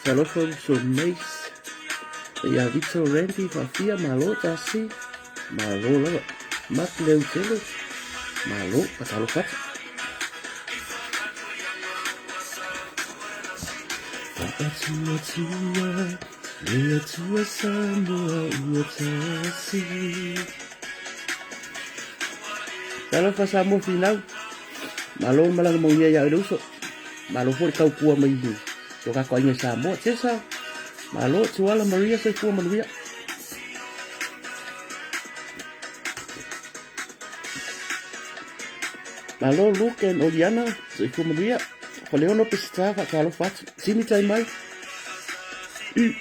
Talofa uso Mace. Ia Vito Randy faafia malo tasi. Malo lava. Mark Leutele. Malo, fatalofa atu. Faatua tua, le Atua Samoa ua tasi. Talofa Samoa finau. Malo malaga maunia ia le uso. Malo foi le tautua mai i o tatou aiga i Samoa. Tesa, malo, Tuala Maria, soifua manuia. Malo Luke and Oliana, soifua manuia. Faleono Pesita, faatalofa atu. Simi tai mai. U.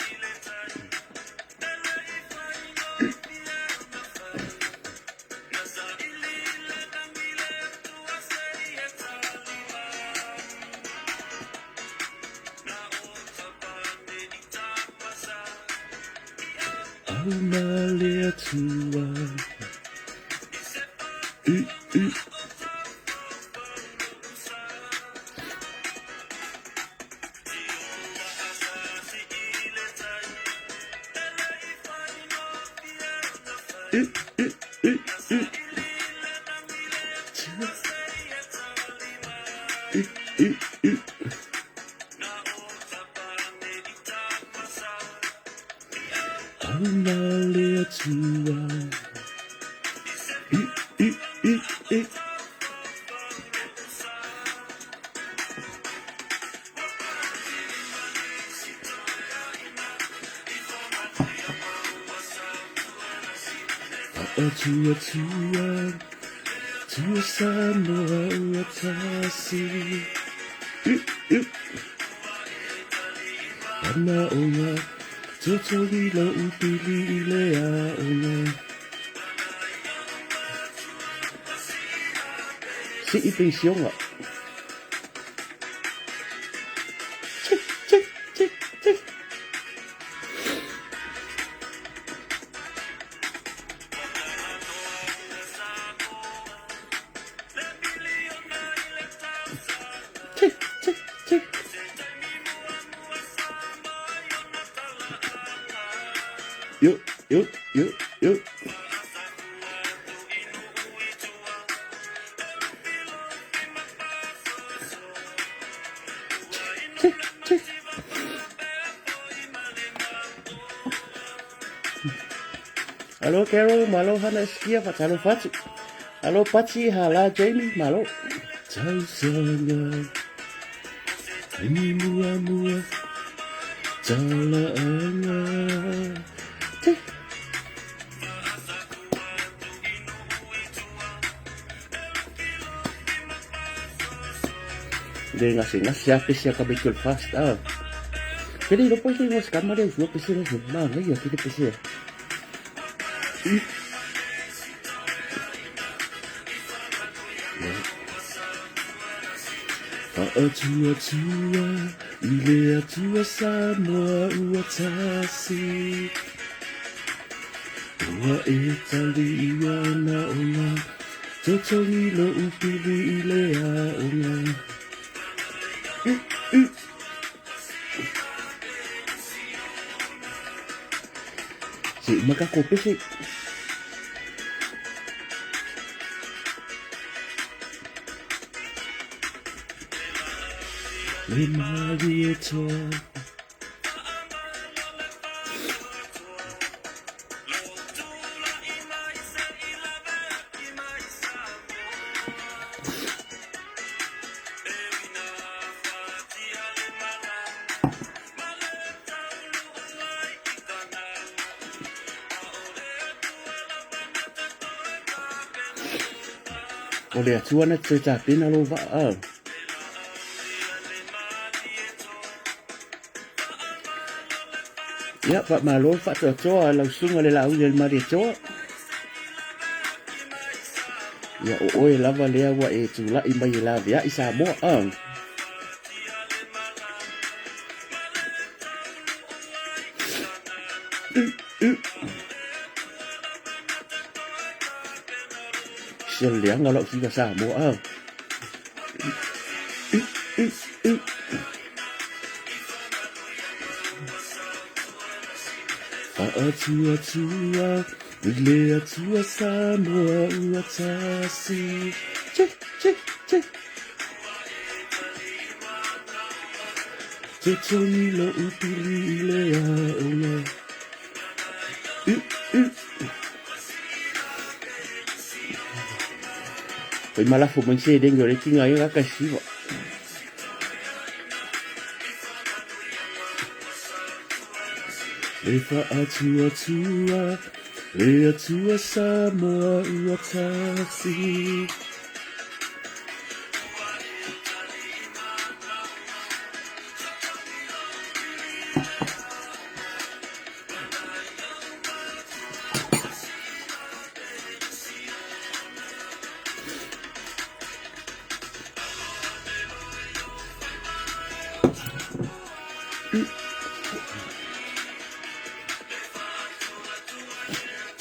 Auma le Atua. U, u. U, u, u, u. U, u, u. Auma le Atua. U, u, u, u. Atua tua, tua Samoa ua tasi. U, u. Ana onga, totogi lo upili i le aoga. Sii pensionga. Tsi, tsi, tsi, tsi. Tsi, tsi, tsi. Yo, yo, yo, yo. Tsi, tsi. Alo Carol, malo Hana Eskia, fatalofa atu. Alo Patsy, hala Jamie, malo. Tausaga, ni mua mua, talaaga. Tsi. Le gasegase a pese a ka make fast ah. Ke le iloa po i se scam le usua pese le manaia ke le pese. Faatuatua i le Atua Samoa ua tasi. Ua e tali i ana ona totogi lo'u pili i le aoga. U, u. Se uma ka ko pese. Le malie toa. O le Atua na te tapena lou vaa. Ia, faamalo le faatoatoa a lau susuga le Laauli o le Malietoa. Ia, o oe lava lea ua e tulai mai e laveai Samoa. Ah. Se leaga lau fika Samoa. Ah. Faatuatua i le Atua Samoa ua tasi. Che, che, che. Te togi lo'u pili i le aoga. U, u. Fai malafo mai seleni o le tiga ia ka siva. E faatuatua le Atua Samoa ua tasi.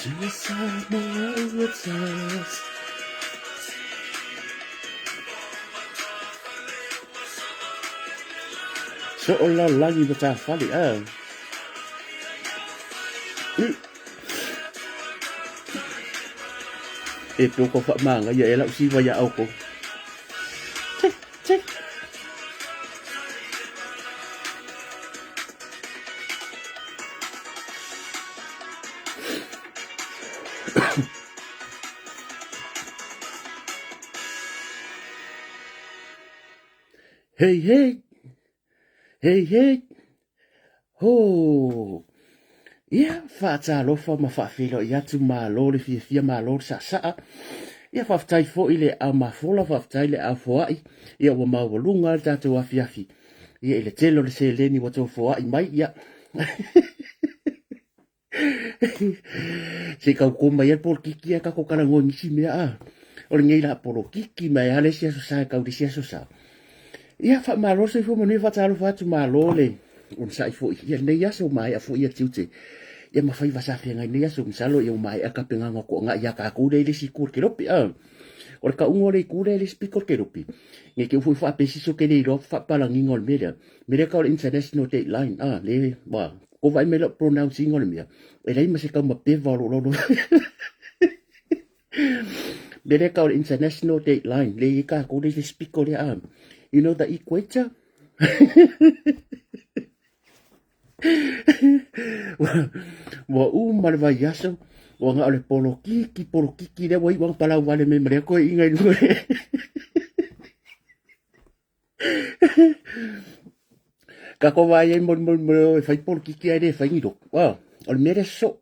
Tua Samoa ua tasi. So o lalagi ma tafale a. E pe o whaamanga ia e lau siwa ia au ko. Che, che. Hey, hey. Hey, hey. Ho! Ia, faatalofa ma faafeiloai atu, malo le fiafia, malo le saasaa. Ia, faafetai foi le au mafola, faafetai le au foai. Ia, ua maualuga le tatou afiafi. Ia, i le tele o le seleni ua tou foai mai, ia. Se i tau mai ai le polokiki ae tatou talanoa i nisi mea a. O lenei la polokiki ma e a le isi aso sa e tau i le isi aso sa. Ia faamalo le soifua manuia faatalofa atu malo le onosai foi ia lenei aso maea foi ia tiute ia ma faiva sa feagai nei aso masalo ia ua maea tapenaga o toagai ia tatou lea i le isi itu o le kelope a. O le tauga o le itu lea i le isi pito o le kelope nei te i foi faapesi so te le iloa faapapalagiga o le mea lea. Mea lea tau o le international date line a le ua ko vaai mai lau pronounce ina o le mea e leai ma se taumapeva o lou lolo. Mea lea tau o le international date line le i tatou le i le speaker lea a. You know the equator? Ua uma le vaiaso ua na o le polokiki polokiki lea ua iu anga palau vale mai ma lea toeaina i luga. Tatou vaai ai molimoli o e fai polokiki ae le fai ni lotu. Ah, o le mea lea sosoo.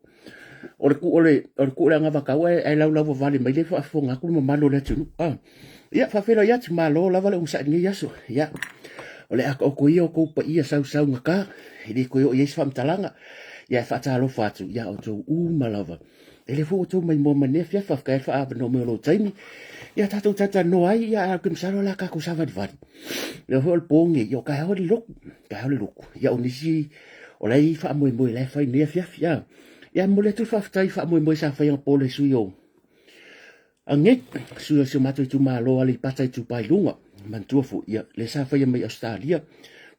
O le o le o le tuu le anavatau ae ae laulau vavale mai le faafofoga atu le mamalu o le atunuu. Ah, ia faafeiloai atu malo lava le onosai i lenei aso. Ia, o le a taoto ia outou paia sausaugata e le toe oo i ai se faamatalaga. Ia e faatalofa atu ia outou uma lava. E le foi outou maimoa mai lenei afiafi, faafetai le faaavanoa mai o lou taimi. Ia tatou talatalanoa ai, ia ae ou te masalo o le a tatou savalivali. Lea foi o le po lenei, ia o taeao le lotu, taeao le lotu. Ia o nisi o la e i ai faamoemoe la e fai lenei afiafi. A. Ia e momoli atu le faafetai i faamoemoe sa fai anapo le sui o Anei, sui o si o matou itumalo Aleipata Itupa i Luga. Manatua foi, ia, lea sa faia mai Ausetalia.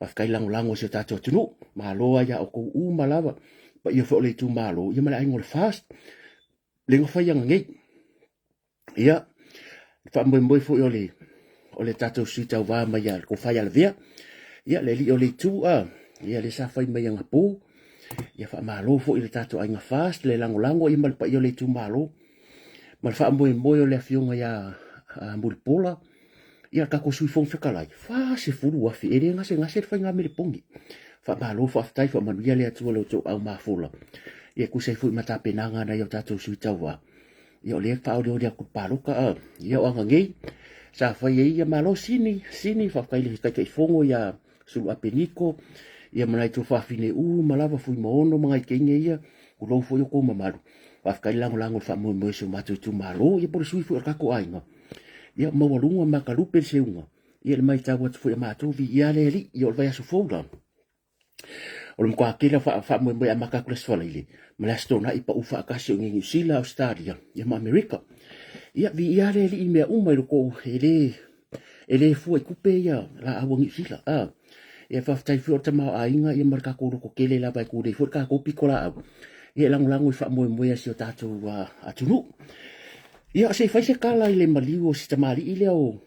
Faafetai lagolago i si o tatou atunuu. Malo lava ia outou uma lava. Paia foi o le itumalo, ia ma le aiga o le FAST. Le na fai ananei. Ia, le faamoemoe foi o le o le tatou sui tauva mai ia le tofa ia Lavea. Ia, le alii o le itu, a, ia, lea sa fai mai anapo. Ia, faamalo foi i le tatou aiga FAST, le lagolago, ia ma le paia o le itumalo. Ma le faamoemoe o le afioga ia Mulipola, ia le tatou Sui Fofoga Fetalai, 40,000, e le gasegase le faiga meleponi. Faamalo, faafetai, faamanuia le Atua i lo outou au mafola. Ia e tusa ai foi ma tapenaga a nai o tatou sui tauva. Ia o lea e faaolioli atu i le palota, a, ia o ananei, sa fai ai ia malo sini, sini, faafetai i le Taitaifono ia Suluape Niko, ia ma nai tuafafine uma lava, Fuimaono ma nai teine ia, tulou foi outou mamalu. Faafetai le lagolago i le faamoemoe o si o matou itumalo, ia po o le sui foi o le tatou aiga. Ia maualuga ma matalupe le seuga, ia le matau atu foi a matou, viia le Alii, ia o le vaiaso fou la. O le matua tele o faamoemoe e amata atu le Aso Faraile ma le Aso Toonai pau faatasi o i inei i Niu Sila, Ausetalia, ia ma Amerika. Ia viia le Alii i mea uma i lo tou e le E le fua i tupe ia laau a Niu Sila. A, ia faafetai foi o le tamaoaiga ia ma le tatou loto tele lava e tulei foi le tatou pitolaau. Ia e lagolago i faamoemoe a si o tatou atunuu. Ia se i fai se tala i le maliu o si tamalii lea o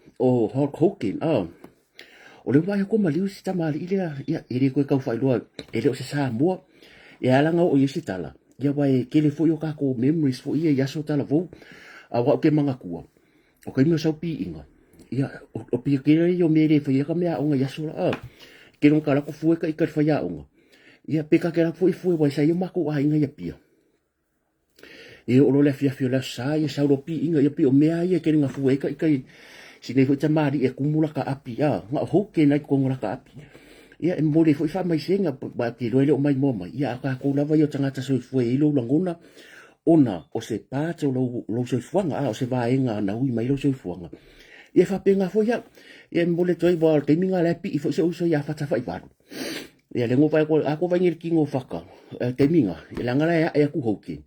Hulk Hogan. O lea ua vaai atu maliu si tamalii lea, ia e le toe tau faailoa e le o se Samoa. E ala ona oo i ai se tala, ia aua e tele foi o tatou memories foi ia i aso talavou. Aua ou te manatua, o taimi o sau piiga, ia o pia tele ia o mea e le faia ka meaaoga i aso la. Tele o talaatu fue ta ita i le faiaoga. Ia pe ta te alu atu foi e fue aua sa i ai o matou aiga i Apia. E oo loa le afiafi o le Aso Sa, ia sau loa piiga, ia pei o mea lava ia e tele ina fue ai ta ita i si nei foi tamalii e tumu lata api, a, na o Hogan lava i totonu o lata api. Ia e momoli ai foi faamaisega, aua ou te iloa e le o maimoa mai, ia a o tatou lava ia o tagata soifua e i ai lou lagona, ona o se part o lou soifuaga, a, o se vaega na ui mai lou soifuaga. Ia e faapena foi au. Ia e momoli atu ai, aua o le taimi lena o la e pii foi si ou uso ia Fata Faivalu. Ia le ngo vai ko a ko vai ngel kingo faka e taimi nga e langa la e aku hoki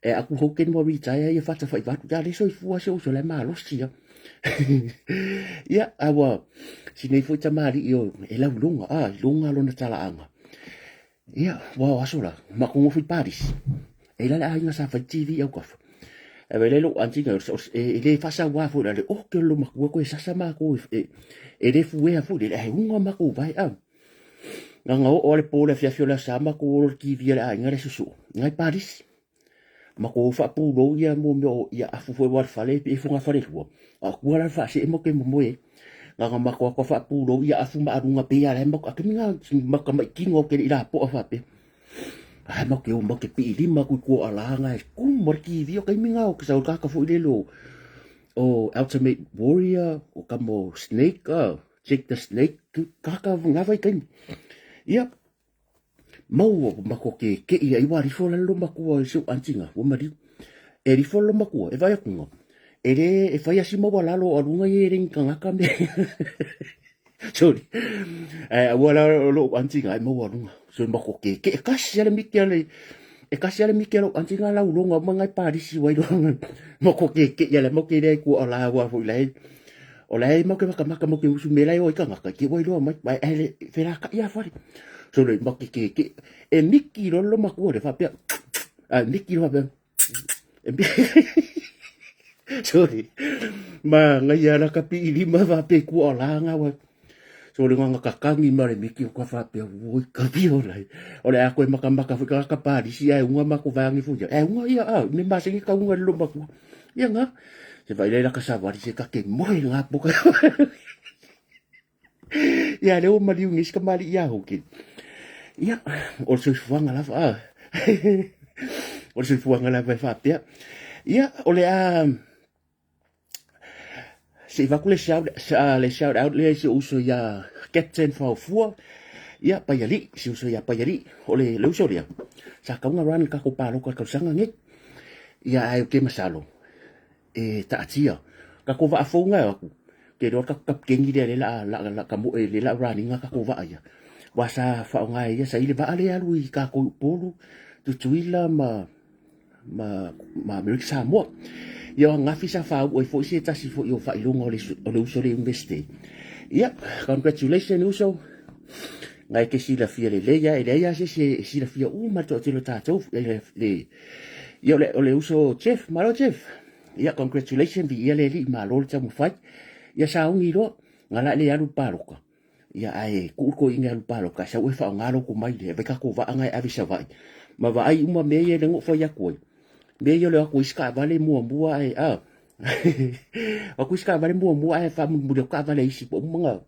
e aku hoki mo retire ia fata fai vatu ya le soifua se uso le malosi ia ia awa si nei foi tamali io e lau lunga a lunga lona talaaga ia wa o aso la ma ko ngofi Paris e la le aiga sa fai TV au kafa e vai le lo anti nga e le fasa wa fo la le o ke lo makua ko e sasa ma ko e e le fuea fo le e unga ma ko vai a Nganga oo a le po le afiafi o le Aso Sa makou olo le TV a le aiga le susu'u ngai Paris. Makou faapulou ia mo mea o ia afu foi aua le fale e fogafalelua a o tua la le faasee matou te momoe ai. Nganga matou atu a faapulou ia afu maaluga pei a la e matou a taimi na matou tama'i tino ou te le i lapo'a faapea. Ae matou te o matou te pii lima atu i tua o ala na e kumu ma le TV o taimi na o ke sau le tagata foi lele o Ultimate Warrior o kama o Snake Jake the Snake, kaka ngā vaitaimi. Ia, mau mako ke ke ia i wā rifo la lo makua i seu antinga, ua mariu. E rifo lo makua, e vai akunga. E le, e whai asi maua lalo o alunga i e rengi kangaka me. Sorry. E, ua la lo antinga e maua alunga. So mako ke ke e kasi ale miki ale, e kasi ale miki ale antinga lau longa uma ngai parisi wai longa. Mako ke ke ia le mau ke lea kua o la ua fo i lai. O la e mau ke makamaka mau ke usu me lai o i kangaka ke wai loa mai mai ele fela ka ia fare. So le mau ke ke ke e miki lo lo makua le fa pea. A miki lo fa e Sorry. Ma ngai ala ka pi lima fa pe ku o la nga wa. So le nganga kakangi ma le miki o ka fa pe oi ka pi o lai. O le a koe makamaka fu ka ka parisi ai unga ma ko vangi fu. E unga ia a me ma sengi ka unga lo makua. Ia nga, se vai leila ka sawari se ka ke moe nga poka. Ia le o maliu ngis ka mali ia hoki. Ia, o le soifuaga lava a. O le soifuaga lava e faapea. Ia, o le a se i vaku le shout, le shout out lea i si uso ia Captain Faofua. Ia, Paialii, si uso ia Paialii. O le, le uso lea, sa kaunga run le kako pāloka le tausaga nei. Ia ae ou te masalo e taatia kako vaa fou nga aku ke loa kako kapikeni lea le la la la kamoe le la running kako vaa ia wa sa faaaoga e ia sa i le vaa lea alu i kākou i Upolu Tutuila ma ma ma Amerika Samoa ia o angafi sa faauu ai foi se tasi foi o faailoga o le o le uso le University ia congratulations uso ngai ke silafia lelei a e leai lava se isi e silafia uma le toatele o tatou le Ia, o le uso Jeff, malo Jeff. Ia, congratulations, viia le alii, malo le taumafai. Ia, sauni loa, gala le alu paloka. Ia, ae kuu le toeaina e alu paloka, ae sau e faaaoga lou tomai lea, e fai tatou vaa na e ave i Savaii. Ma vaai uma mea ia lea na ou fai atu ai. Mea ia o le o atu e isi taavale muamua ae, a, o atu isi taavale muamua ae faamulimuli atu taavale a isi. Ua uma ona,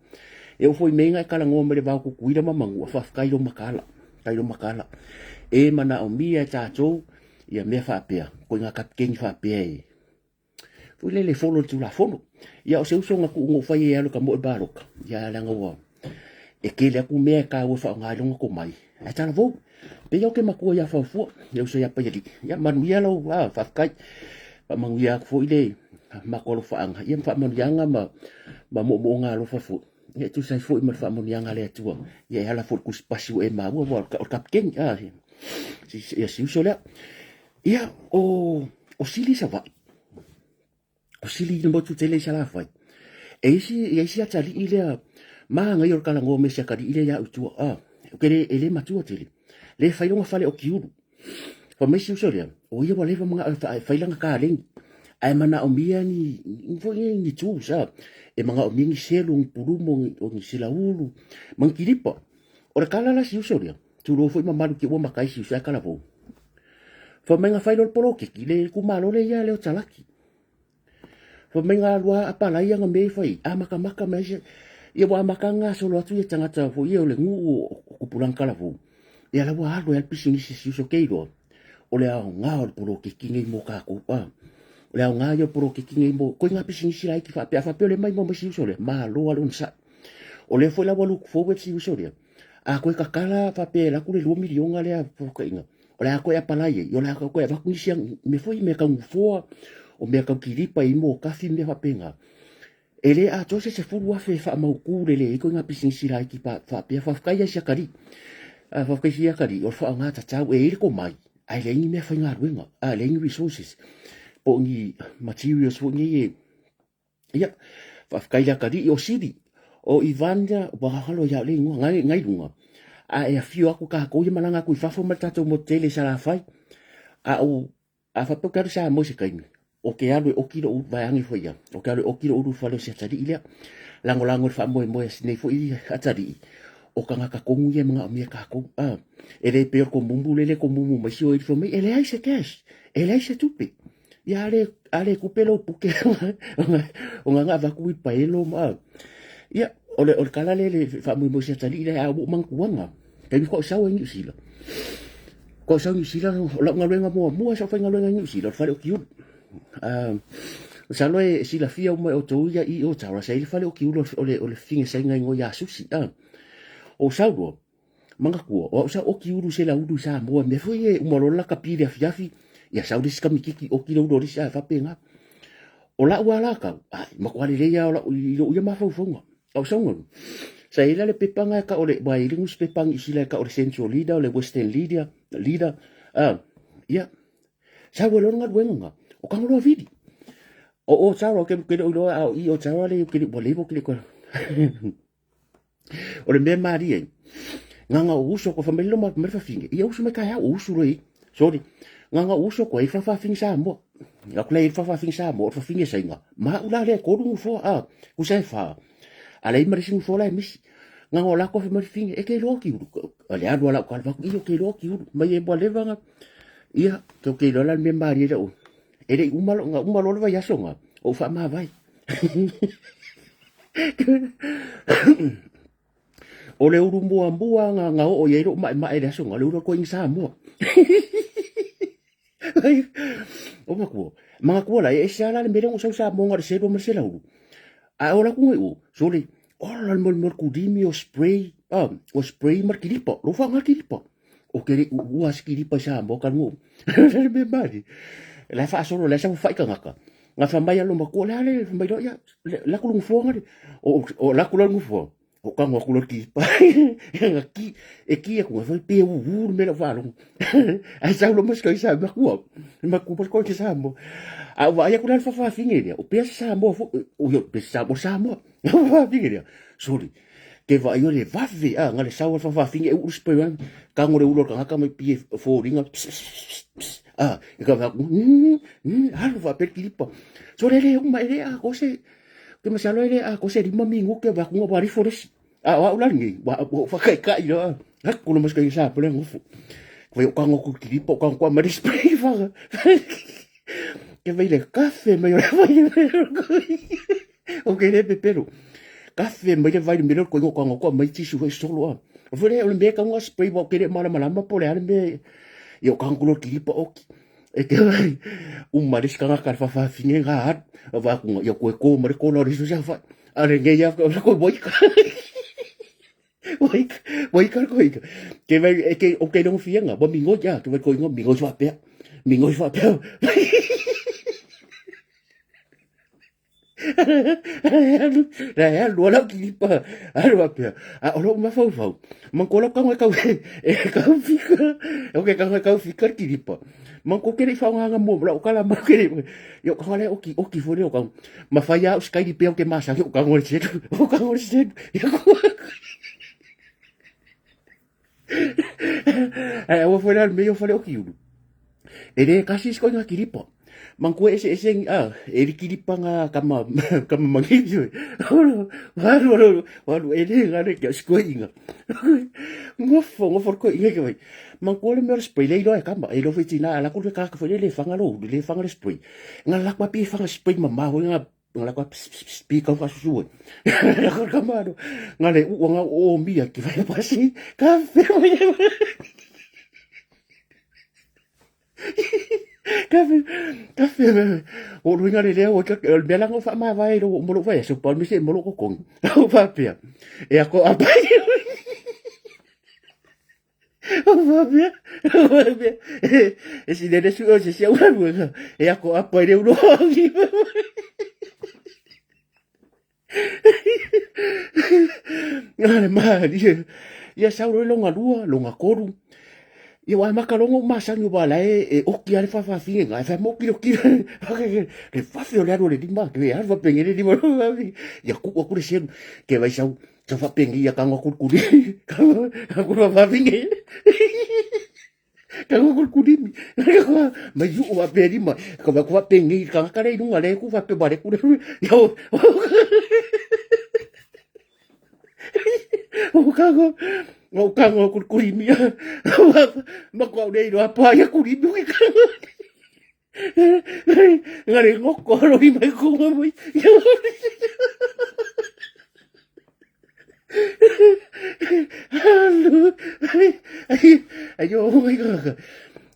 e oo foi i mea ia na e talanoa mai le va o Tutuila ma Manua, faafetai i lou mataala. Faafetai lou mataala. E manaomia e tatou ia mea faapea, ituaiga kapikeni faapea e foi lele e follow le Tulafono. Ia o se uso na tuu na ou fai e alu e ka moe paloka, ia leaga ua e tele atu mea e taua e faaaoga ai lona tomai. Ae talavou, pei ou te matua ia Faofua, le uso ia Paialii. Ia manuia lau, a, faafetai. Faamanuia atu foi le matou alofaaga, ia ma faamanuiaga ma ma moomooga alofa foi. Ia e tusa ai foi ma le faamanuiaga a le Atua. Ia e ala foi i le tusipasi ua e maua, ua o le kapikeni, a, ia si uso lea. Ia, o Sili Savaii, o Sili le motu tele i Salafai, e isi, e isi atalii lea, manaia o le talanoa mai si atalii lea ia au i tua, a, ou te le, e le matua tele. Le fai lona fale o Kiulu. Fai mai si uso lea, o ia ua leva manao e fai lana kaleni, ae manaomia ni foi nei ni tools a, e manaomia ni selu, ni pulumo, o ni silaulu, ma ni kilipa. O le kala la si uso lea, tulou foi mamalu ki ua makai si uso ae kalavou. Fai mai na fai loa le poloketi, le itumalo le ia lea o Talaki. Fai mai na alu a apalai ana mea i fai, amatamata mai se, ia ua amata ona gasolo atu ia tagata foi ia o le nuu o Tupulaga Talavou, ia la ua alu ai lava le pisinisi si uso ke iloa, o le aoga o le poloketi nei mo tatou, a. O le aoga ia o le poloketi nei mo, koe ngā pisinisi laiti faapea, a faapea o lea mai mo mai si uso lea, malo lava le onosai. O lea foi la ua look forward si uso lea, a toe tatala faapea e alu atu le $2 miliona lea fesootaiga, o le a toe apalai ai, o le a toe avatu nisi mea foi, mea tau nofoa, o mea tau kilipa i mo kafi ma mea faapena. E le atoa se 10,000 e faamautu lelei ai ituaiga pisinisi laiti faapea. Faafetai lava i si atalii, faafetai i si atalii o le faaaoga tatau, e i ai le tomai, ae leai ni mea faigaluega, leai ni resources po o ni materials foi nei e Ia, faafetai i le atalii o Sili, o Ivan ia, ua gagalo ia le igoa, nai, nai luga. A e afio atu tatou ia malaga atu i fafo ma le tatou motu tele i Salafai. A ou, a faapea ou te alu i Samoa i se taimi, ou te alu e oki lou ulu, vaeane foi ia, ou te alu e oki lou ulu i le fale o si atalii lea. Lagolago i le faamoemoe a si nei foi atalii, o tagata tonu ia e manaomia e tatou. A, e le pei o le komumu lele e komumu mai si o fai mai, e leai se cash, e leai se tupe. Ia a le, a le tupe lou puke o nga avatu uilipaelo ma ia o le tala lea le faamoemoe si atalii lea a ua ou manatuaga taimi faatoa ou sau ai Niu Sila. Faatoa ou sau i Niu Sila o lau galuega muamua sa ou faigaluega i Niu Sila o le fale o Kiulu. Masalo e silafia uma e outou ia i o Tara sa i ai le fale o Kiulu o le fafine Saina igoa ia Susi. Ou sau loa Manatua, o au sa oki ulu se la ulu i Samoa, mea foi e uma loa le lakapi i le afiafi, ia sau le isi kamititi oki le ulu o le isi, a faapena. O lau lava la tau, ai, matua lelei lava o lau, i lou ia mafaufauga. A o sauga, sa i ai la le pepa na e tau o le, ua i ai le nusipepa a Niu Sila e tau o le Central Leader, o le Western Leader, Leader, a, ia, sau ai loa le galuega na, o Tagaloa Vili. O Otawa, ou te le o iloa a o i Otawa le, ua leva ou te le toe O le mea malie ai, nganga o uso ko whamai loma mai whawhine. Ia uso mai kai au uso roi. Sorry. Nganga o uso ko e whawhawhine Samoa. Ia kula e whawhawhine Samoa, o whawhine sainga. Ma ula le koru ngufo a, kusa e wha. A lei marisi ngufo la e misi. Nganga o lako whamai whawhine, e ke loa ki uru. A le alu ala o kalwaku, iyo ke loa ki uru. Mai e mwa leva nga. Ia, ke o ke loa la le mea malie le o. E le uma lo, nga uma lo le vai aso nga. O wha mawai. O le ulu muamua nga nga oo i ai lou maemae i le aso nga, o le ulu o le koiga Samoa. O matua, manatua la, e ese lava la le mea lea na ou sau Samoa na o le selu ma le selaulu. Ae o la ku ngai o, sole, ola le molimoli kulimi o spray, ah, o spray ma le kilipa, lou faaaoga le kilipa. O ke le uua se kilipa i Samoa ka luga. Le mea mali. La e faasolo, la e saofafai tagata. Nga fai mai a lou matua, le a le, fai mai loa, ia, la ku le nofoa nga le. O la ku la le nofoa, o tago atu loa le kilipa. Nga ki, e ki atu, nga fai pe uu le mea lea ua faalogo. Ae sau loa ma si koe Samoa, matua, matua ma si koe Samoa. A ou vaai atu la i le faafafine lea, o pea se Samoa foi, o pea se Samoa, o le Samoa. Faafafine lea, sole, ke vaai o le vave a nga le sau a le faafafine e uu le spray ane, tago le ulu o le tagata ma pie foliga, a, e ka vaai atu, alu faapea le kilipa. Sole e le uma, e le atoa se, ou te masalo e le atoa se 5 minute vaai atu ua alifo le isi. A o au la lenei, ua ou faataitai loa, atu loa ma si toeaina Samoa lea nofo. Fai o tago atu i le kilipa, o tago atu aumai le spray fana. Ke vai le kafe mai o le vai le O ke le pepelo. Kafe mai le vai le mele ko ko ko mai tisu foi solo a. O foi le o le mea kaunga spray wa ke le malamalama po le ale me i o kangulo kilipa oki. E te vai uma le sikanga ka whawhawhine ngā aru. A wā kunga ia koe kō mare kōna o le susa whai. A le ngei a ko waika. Waika, waika ko ika. Ke vai e ke o ke longo fianga, wa mingoi a, ke vai ko ingo mingoi whapea. Mingoi whapea. La e alu ala kilipa, alu whapea. A o lou mafaufau, man ko lau kago e kau e kau fika, o ke kago e kau fika le kilipa. Man ko ke le i whaongaanga mua, lau kala mau ke le, i o kago le oki, oki fo le o kago. Ma whai au skairi pea o ke māsangi o kago le selu, o kago le selu. Ai, aua foi la le mea o fale o kiulu. E le kasi isi koinga kilipa. Mangkua ese ese ngi a, e li kilipa nga kama kama mangi. Walu walu walu e le nga le kia sikoinga. Ngofo ngofo ko inga ke vai. Mangkua le mea spray le iloa e kama e lo fe tina ala ku le ka ka le le fanga lo le fanga le spray. Nga la kwa pi fanga spray mama ho nga nga la kwa pi ka fa susu. La ka kama no. Nga le u nga o mia ki vai pasi. Ka fe Kafe, kafe, o luinga le lea, o le mea langa o whaamavae i lo molo vai, so pa mise molo kokongi. O whapea, e ako apai. O whapea, o whapea, e si nene su o se sia uaru, e ako apai le ulo hangi. Ngale mali. Ia sau lo longa lua, longa koru. Ia wa maka longo masangi wa la e e oki ale fa fa finge ngai fa mo kilo kilo. Le fa fe o le aru le lima ke aru fa penge le lima. Ia ku aku le selu ke vai sau sa fa penge ia kanga ku ku. Ka ku fa finge. Ka ku ku limi. Mai yu wa pe lima. Ka va ku fa penge ka ka le lunga le ku fa pe ba le ku le. Ia o kango o kango kurkurimi ma ko nei ro apa ia kurimi o kango ngare ngoko ro i mai ko mai. Alu ai ai o ai ka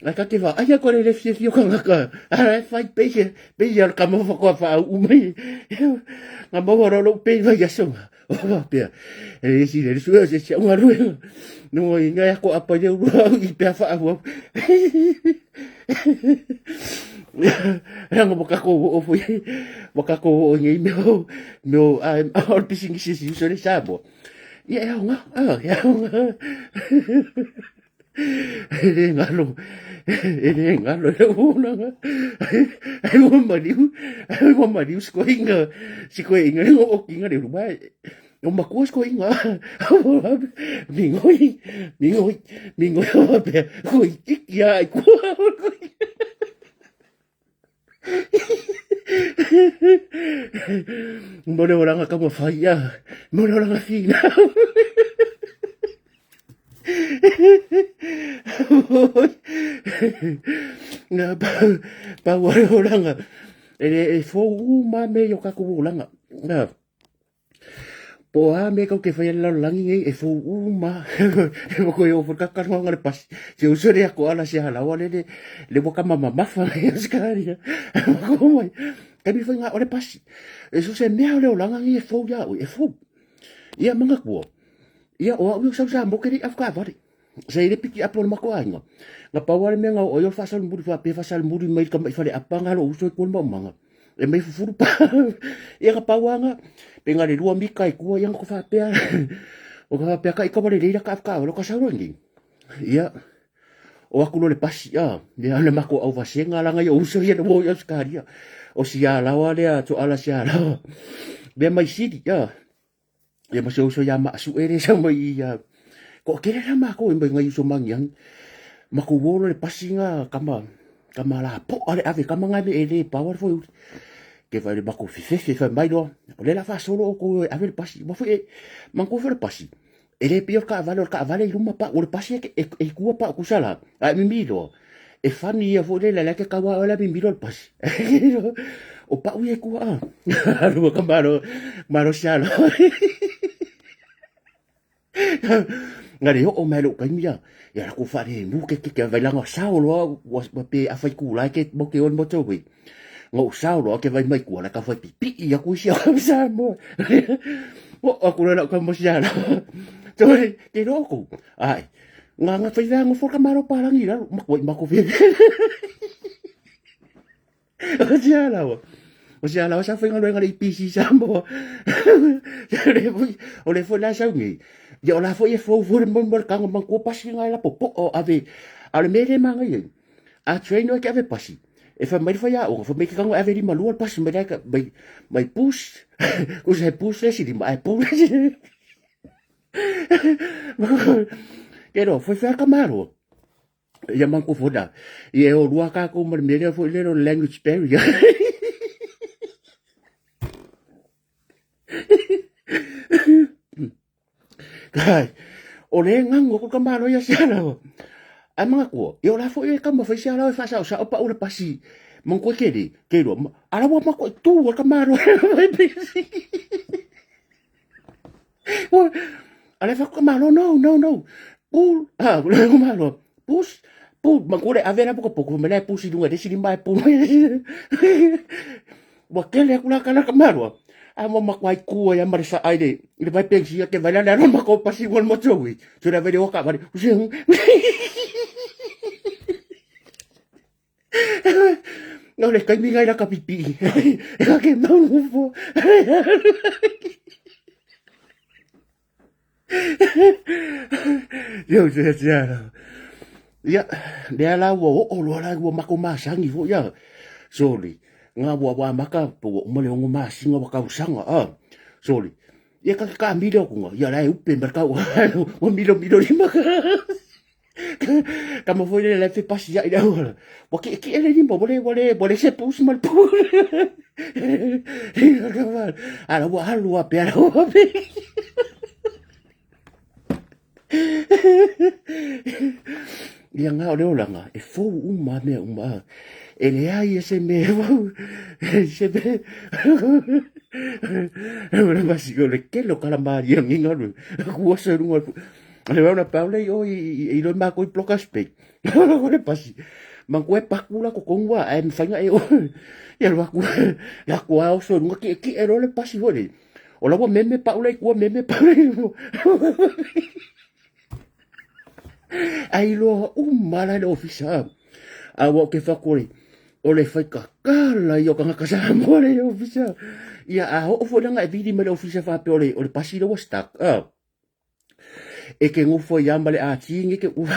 ai ka te va ai ko le fie fie ka ka ara fai pe pe ia ka mo fa ko fa u mai nga mo ro lo pe va ya so o va pea e si le su se se unga ru no i nga ko apa ye ru i pe fa au Ranga mo kako o foi mo kako o ngi meo meo a o pisingi si si so le sabo. Ia e aonga, a e aonga. E le ngalo, e le ngalo le unanga. Ai mo mariu, ai mo mariu sko inga, siko inga o kinga le ruma. O makua sko inga. Mingoi, mingoi, mingoi o pe. Ko iki ai ko. Mo le oranga ka mo whaia, mo le oranga whina. Ngā pau, pau o le oranga. E, e fō ma me yo ka ku oranga. Ngā, po a me kau ke whai le lalolagi nei e fou uma. E mo koe o ka kanoa le pasi. Se uso le ako ala se halawa le le le waka mama mafa le askaria. Ko mai. Kami whai ngā o le pasi. E so se mea o le olanga ngi e fou ia e fou. Ia manga kua. Ia o au sau sa mo keri afka vare. Se ile piki apo le mako ainga. Nga paua le mea nga o yo fasal muri fa pe fasal muri mai ka mai fale apanga lo uso ko mo manga. E mai fufuru pa. Ia ka pauanga pe nga le lua mika i kua ia ko fa pea. O ka fa pea ka i ka wale leira ka afka lo ka sau ngi. Ia o aku lo le pasi a ia le mako au vasenga langa ia uso ia mo ia skaria. O si a lawa le a to ala si a lawa. Be mai sidi ia. Ia ma se uso ia ma su ere sa mai ia. Ko kere la ma ko mai ngai uso mangiang. Ma ko wolo le pasinga kama kama la po ale ave kama ngai me ele power fo ke vai le mako fefe fe mai lo o le la fa solo o ko ave le pasi ma fo e man ko fe le pasi e le pio ka vale ka vale luma pa o le pasi e e kua pa ku sala a mi mi lo e fani ia fo le la ke ka wa la mi mi lo le pasi o pa u e kua a lu ka maro maro sia lo nga le o mai lo kai mia ia la ku fa le mu ke ke vai langa sao lo wa pe a fai ku la ke mo ke on mo to we ngo sao lo ke vai mai ku la ka fai pi pi ia ku sia sa mo o aku la ka mo sia la to ke ro ku ai nga nga fai nga fo ka maro pa langi la ma ko ma ko fe o sia la o O sia la sa fai nga nga le PC sa mo. O le fo la sa ngi. Ia o la fo e fo fo le mo mo ka ngo ko pasi nga la po po o ave. A le mele ma ngai. A train o ke ave pasi. E fa mai fa ya o fa mai ka ngo ave li malua pasi mai ka mai mai push. Ko se push le si li mai push. Ke ro fo fa ka maro. Ia manku foi la. Ia e o lua kākou ma le mea lea foi lea o le language barrier. Kai, o le gagu aku ka malo ia siala. Ai mangatua, ia o la foi e kama fai siala e whasao sao pa ula pasi. Mangkua ke le, ke lua, ala wa mako tu wa ka malo e pesi. Ala fa ka malo, no, no, no. Pull, ah, le malo. Push, pull, mangkua le ave la buka poko, me la push lunga de sili mai pull. Ua kele aku la kala ka malo. A mo makuai kua ia mare sa ai le le vai pensi ke vai la le ma ko pasi wal mo tsowi. So la vai le oka vai. No le kai mingai la ka pipi. E ka ke mau fo. Yo se se ala. Ia, lea la ua oo loa la ua makou masani foi ia. Soli, nga ua ua maka po ua uma le 6 masina ua tausaga a. Soli, ia ka ka milo ku nga, ia la e upe ma kau. Ua milo milo lima. Ka mo foi le le fe pasi ia i le auala. Ua ki ki ele lima, ua le ua le ua le se pusi ma le pu. Ala ua alu a pe ala ua pe. Ia ngā o le olanga, e fou uma mea uma. E leai e se mea fou. Se mea. Ua masi o le kelo kala maria nginga lu. Kua se runga. Le wau na paule i o i lo mako i bloka spek. Ko le pasi. Man koe paku la ko kongua ai mawhainga e o. Ia lo aku la kua o so runga ki ki e lo le pasi hoi. O la ua meme pau lei kua meme pau lei. Ai loa uma la le ofisa. A ua ke whakore. O le whai kakala i o kangaka Samoa le ofisa. Ia a ho fo langa e vili me le ofisa whape o le pasi le ua stuck. E ke ngofo ia ma le ati nge ke ua.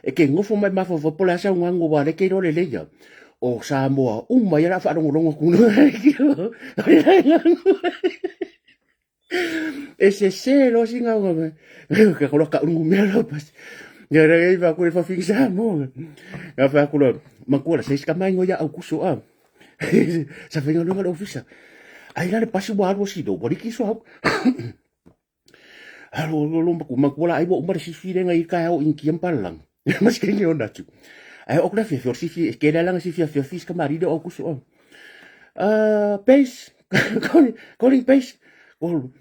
E ke ngofo mai mafofo po le asa ngango wa le ke ro le leia. O Samoa uma ia la whaalongolongo ku E se se lo singa o me. Ka kolo ka ungu mea lo pas. Ya re iba ku fa fin Samoa. Ya fa ku lo makua se ska mai ngoya au kuso a. Sa fenga lo le ofisa. Ai la le pasi wa alu si do bori ki so au. Alo lo lo maku maku la ai wa uma le sifi le ngai ka au inki ampalang. Mas ke ni ona tu. Ai o kula fia fia sifi ke la langa sifi fia fis ka mari do au kuso. Pace calling calling pace. Ko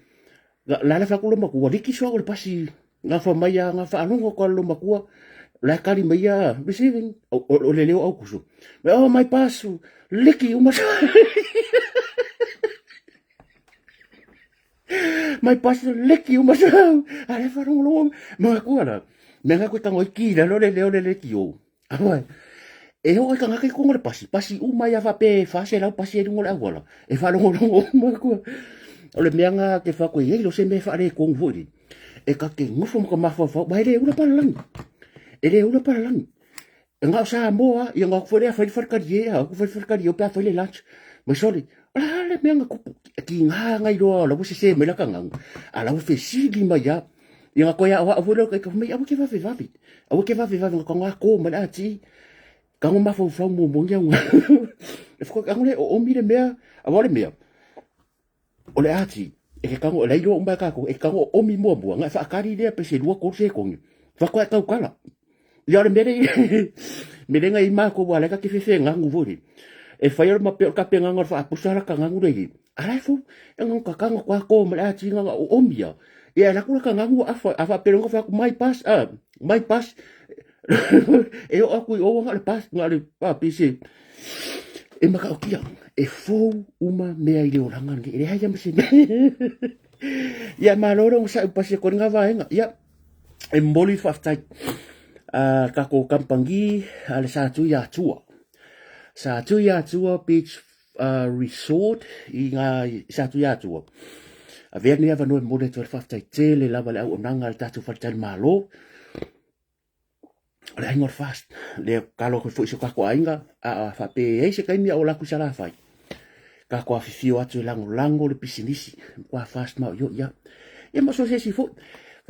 la la fa kulo maku wa liki so le pasi nga fa mai nga fa alongo ko lo makua la kali mai ia receiving o le leo au kuso. Me oh my pass liki uma Mai pasi leki uma sau. Ale wharongorongo. Mga kua la. Me nga koe tango i ki la lore leo le leki o. Awa. E hoa ka ngake kongo le pasi. Pasi uma ia fa pe fa se lau pasi e rungo le awala. E wharongorongo uma kua. O le mea nga ke wha koe ei lo se me wha le kongo foi. E ka ke ngofo maka mawhawhau. Ba e le ula palalangi. E le ula palalangi. E ngā o Samoa, ia ngā kuwhare a whai wharekari e, a kuwhare wharekari o pea whai le lunch. Mai sorry, ala le mea ngā kupu, ki ngā ngai roa, la wese se mai laka ngangu. A la wese sili mai a, ia ngā koe a oa awore o kai mai, awa ke wawe wawe. Awa ke wawe wawe, ngā ngā kō mai a ti. Ka ngā mawhau whau mō mō ngia ngā. E whaka ngā o omi le mea, awa le mea. O le ati, e ke kango, lei loa uma e kākou, e ke kango o omi muamua, nga e whaakari lea pe se lua kolu sekongi. Whakoa e kaukala. Ia o le mere i, mere ngai i mākou wā leka ke whewhe ngangu vori. E whai ora mape o ka pe nganga o whaapusa ala ka ngangu rei. Ala e fou, e ngangu ka kanga kwa kō ma le ati nganga o omi ia. Ia e laku ka ngangu a wha, a wha peronga wha aku mai pas, a, mai pas. E o aku i o nga le pas, nga le, a, pise. E makaokia, e fou uma mea i le oranga nei, e leai a ma se mea. Ia, malo le ogasai pasi e kore ngā vaega. Ia, e momoli le faafetai a le tatou kamupani a le Satui Atua. Satui Atua Beach Resort i ngā Satui Atua. Avea lenei avanoa e momoli atu ai le faafetai tele lava le auaunaga a le tatou faletalimalo. O le aiga o le fast, lea kalo atu foi i so tatou aiga, a faapea e i ai se taimi a o latou i Salafai, tatou afifio atu e lagolago le pisinisi, matua fast ma o ia. Ia ma so se isi foi.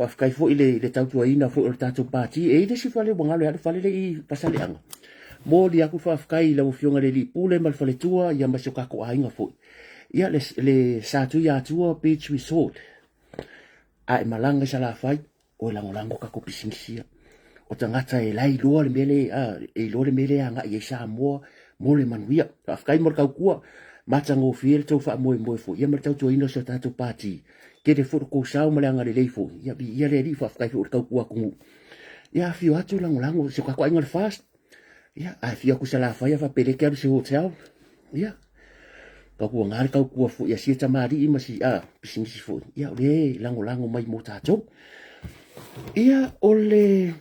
Faafetai foi le, le tautuaina foi o le tatou pati. E i le isi fale ua galo ia le fale le i Pasaleaga. Moli aku faafetai i lau afioga le Lipule ma le faletua ia ma si o tatou aiga foi. Ia le, le Satuiatua Beach Resort. A e malaga i Salafai, o e lagolago tatou pisinisi ia. O tagata e la iloa le mea le, a, e iloa le mea le agai ai Samoa mo le manuia. Faafetai mo le tautua, matagofie le tou faamoemoe foi ia ma le tautuaina o si o tatou pati. Tele foi lo tou sao ma le agalelei foi. Ia viia le Alii, faafetai foi i le tautua atunuu. Ia afio atu lagolago si o tatou aiga o le FAST. Ia ae afio atu i Salafai faapelei te alu i se hotel. Ia tautuana le tautua foi a sia tamalii ma si a pisinisi foi. Ia o lea e lagolago mai mo tatou. Ia o le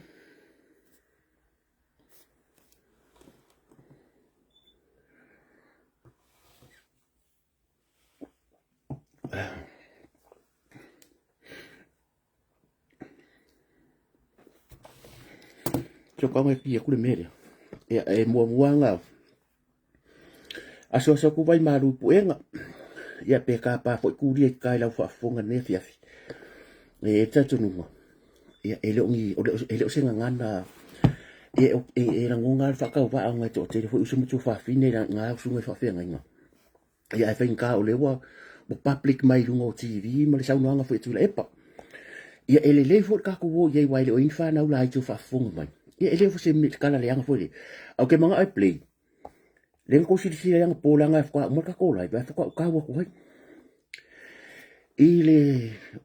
Tio e pia ku le mea lea. Ia, e muamua nga asoaso atu vai malu puega. Ia pe kapa foi kulia i kai lau faafofoga nei afiafi. E e talitonuga, ia e le o ni, e le o se gagana e, e, e lagona le faatauvaa ona e toatele foi uso ma tuafafine i ngā usuga i faafeagaiga. Ia ae faigata o lea ua, ua public mai i luga o TV ma le saunoaga foi a Tuilaepa. Ia e lelei foi le tatou o i ai aua e le o i ai ni fanau laiti o faafofoga mai. Ia e le o se tala leaga foi lea. Ae ou te manao e play. Lea na tou silasila i anapo leaga e faatoa uma le tatou live ae faatoa ou tau atu ai i le